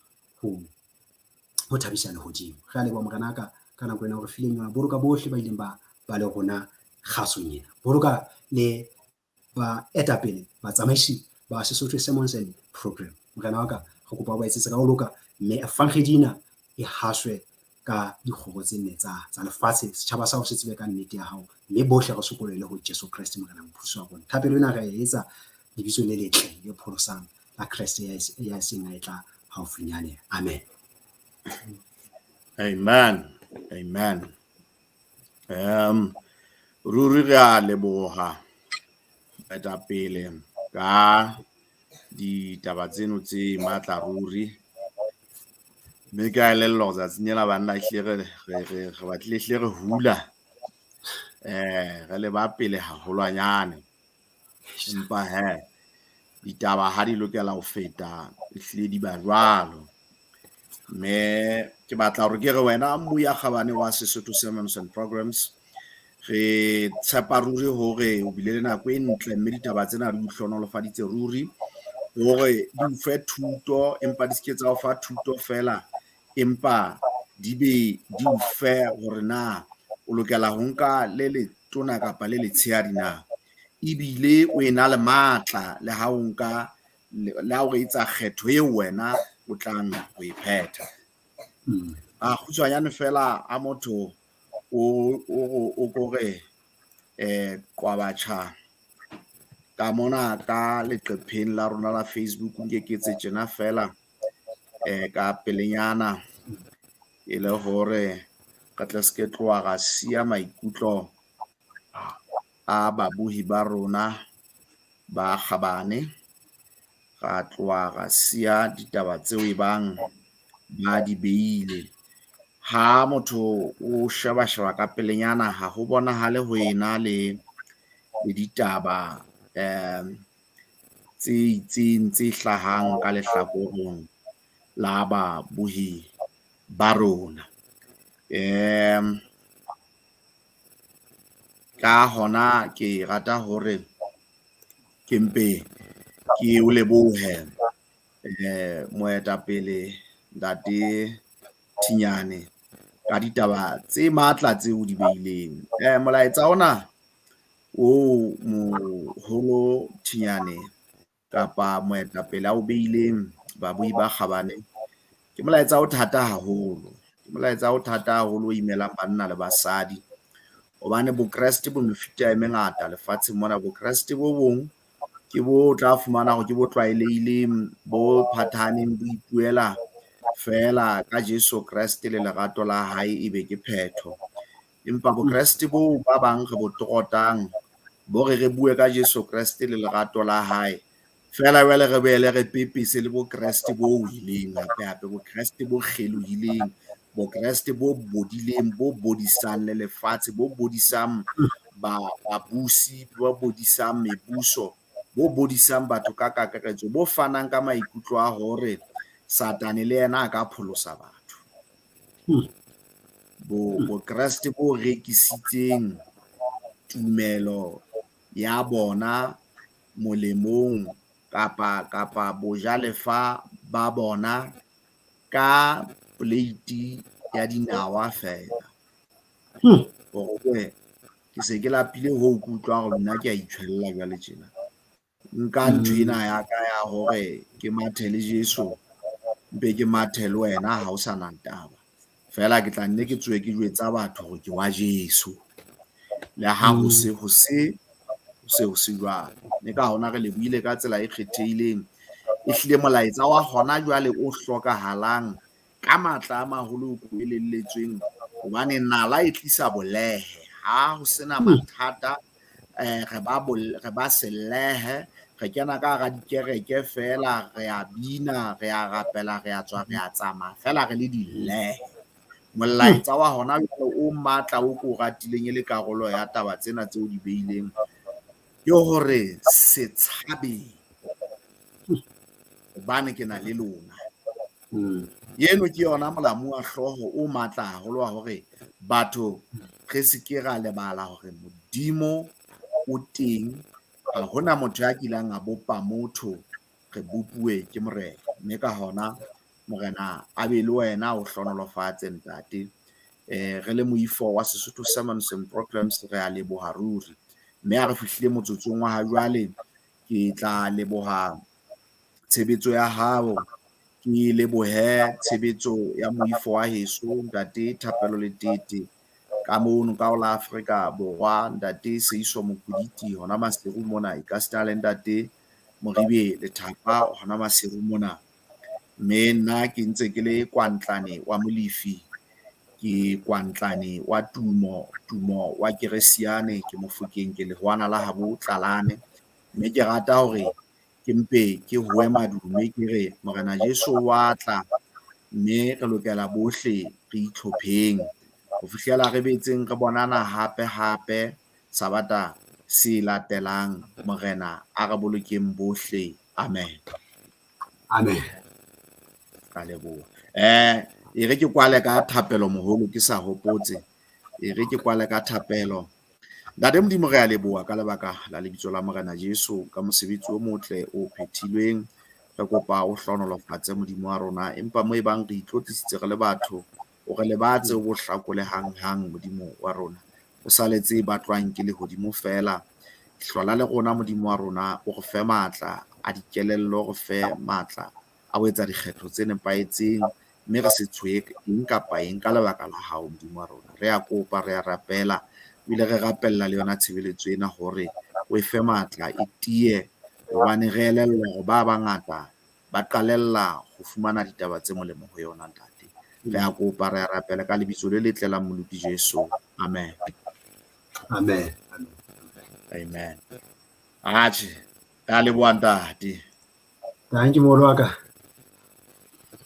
B: ho thabisa lehodimo. Re a leboha, morena ka nako ena hore fileng yona. Boloka bohle ba ileng ba le rona kgasong ena. Boloka le ba etapele, batsamaisi ba Sesotho Sermons and Program. Morena wa ka, re kopa ba etsetse ka ho loka, mme evangedi ena e haswe ka dikgoro tse nne tsa lefatshe, setjhaba sa hao se tsebe ka nnete ya hao, mme bohle re sokolohele ho Jesu Kreste, morena mophuso wa rona. Thapelo ena re e etsa lebitsong le letle le pholosang la Kreste ya seng a e tla haufinyane. Amen.
A: Amen. Amen. Ruri re a leboha etapele ka ditaba tseno tse matla ruri. Mme ke a elellwa hore tsatsing lena banna ehlile re batlile ehlile re hula, re le ba pele haholwanyane. Empa he, ditaba ha di lokela ho feta, ehlile di ba jwalo. Mme ke batla hore ke re wena mmui ya kgabane wa Sesotho Sermons and Programs, re tshepa ruri hore o bile le nako e ntle, mme ditaba tsena di o hlohonolofaditse ruri hore di o fe thuto, empa di se ke tsa o fa thuto feela, empa di be di o fe hore na o lokela ho nka le letona kapa le letshehadi na, ebile o ena le matla le ha o nka le ha o etsa kgetho eo wena o tlang ho e phetha. A kgutshwanyane fela a motho o kore qwabatjha ka mona ka leqepheng la rona la Facebook, nke ke etse tjena fela ka pelenyana, e le hore re tle se ke tloha ra siya maikutlo a babohi ba rona ba kgabane, ra tloha ra siya ditaba tseo e bang ba di beile. Ha motho o sheba sheba ka pelenyana, ha ho bonahale ho ena le ditaba tse itseng tse hlahang ka lehlakoreng la babohi ba rona. Ka hona ke rata hore ke mpe ke o lebohe moetapele Ntate Thinyane ka ditaba tse matla tseo o di beileng. Molaetsa ona o moholo Thinyane kapa moetapele a o beileng babuyi ba kgabane, ke molaetsa o thata haholo. Ke molaetsa o thata haholo o imelang banna le basadi, hobane bokreste bo mefuta e mengata lefatsheng mona. Bokreste bo bong ke bo tla fumana hore ke bo tlwaelehileng, bo phathahaneng, bo ipuela fela ka Jesu Kreste le lerato la hae, ebe ke phetho. Empa bokreste bo ba bang re bo torotang, bo re re bue ka Jesu Kreste le lerato la hae fela, jwale re boele re pepese le bokreste bo weleng hape hape, bokreste bo kgelohileng, bokreste bo bodileng, bo bodisang le lefatshe, bo bodisang babusi, bo bodisang mebuso, bo bodisang batho ka kakaretso, bo fanang ka maikutlo a hore Satane le yena a ka pholosa batho. Bokreste bo rekisitseng tumelo ya bona molemong kapa bojalefa ba bona ka plate ya dinawa fela. Hore ke se ke lapile ho utlwa hore nna ke a itjhwella jwale tjena. Nka ntho ena ya ka ya hore ke mathe le Jesu, mpe ke mathe le wena ha o sa na taba. Fela ke tla nne ke tswe ke jwetsa batho hore ke wa Jesu. Le ha ho se ho se ho se jwalo. Mme ka hona re lebohile ka tsela e kgethehileng. Ehlile molaetsa wa hona jwale o hlokahalang Ka matla a maholo ko elelletsweng hobane nala e tlisa bolehe. Ha ho sena mathata, re ba selehe, re kena ka hara dikereke fela, re a bina, re a rapela, re a tswa, re a tsamaya fela re le dilehe. Molaetsa wa hona jwale o matla o ko ratileng e le karolo ya taba tsena tseo di beileng ke hore se tshabeng hobane ke na le lona. Eno ke yona molamu wa hlooho o matla haholo wa hore batho re se ke ra lebala hore Modimo o teng. Ha hona motho ya kileng a bopa motho, re bopuwe ke Morena. Mme ka hona Morena a be le wena, o hlohonolofatse ntate. Re le moifo wa Sesotho Sermons and Programs re a leboha ruri. Mme ha re fihlile motsotsong wa ha jwale, ke tla leboha tshebetso ya hao, ke lebohe tshebetso ya moifo wa heso ntate Thapelo Letete ka mono ka ho la Afrika Borwa, ntate Seiso Mokuditi hona Maseru mona, ekasita le ntate Moribe Lethapa hona Maseru mona. Mme nna ke ntse ke le kwantlane wa Molefi, ke kwantlane wa Tumo, Tumo wa Keresiane, ke Mofokeng, ke lehwana la habo Tlalane. Mme ke rata hore ke mpe ke howe madume ke re Morena Jesu wa tla, mme re lokela bohle re itlhopheng ho fihlela re betseng re bonana hape hape Sabata se latelang. Morena a re bolokeng bohle. Amen.
B: Amen.
A: Ka leboha. E re ke kwale ka thapelo moholo, ke sa hopotse. E re ke kwale ka thapelo. Ntate Modimo, re a leboha ka lebaka la lebitso la Morena Jesu ka mosebetsi o motle o phethilweng. Re kopa o hlohonolofatse Modimo wa rona, empa mo ebang re itlotlisitse re le batho, o re lebatse o bo hlakole hang-hang Modimo wa rona. O saletse batlwang ke lehodimo feela. Hlola le rona Modimo wa rona, o re fe matla a dikelello, o re fe matla a ho etsa dikgetho tse nepahetseng, mme re se tshohe eng kapa eng ka lebaka la hao Modimo wa rona. Re a kopa, re a rapela, ebile re rapella le yona tshebeletso ena hore o e fe matla, e tiye, hobane re elellwa hore ba bangata ba qalella ho fumana ditaba tse molemo ho yona ntate. Re a kopa, re a rapela ka lebitso le letle la Mmoloki Jesu. Amen.
B: Amen.
A: Amen. Atjhe, re a leboha ntate.
B: Thank you moholo wa ka.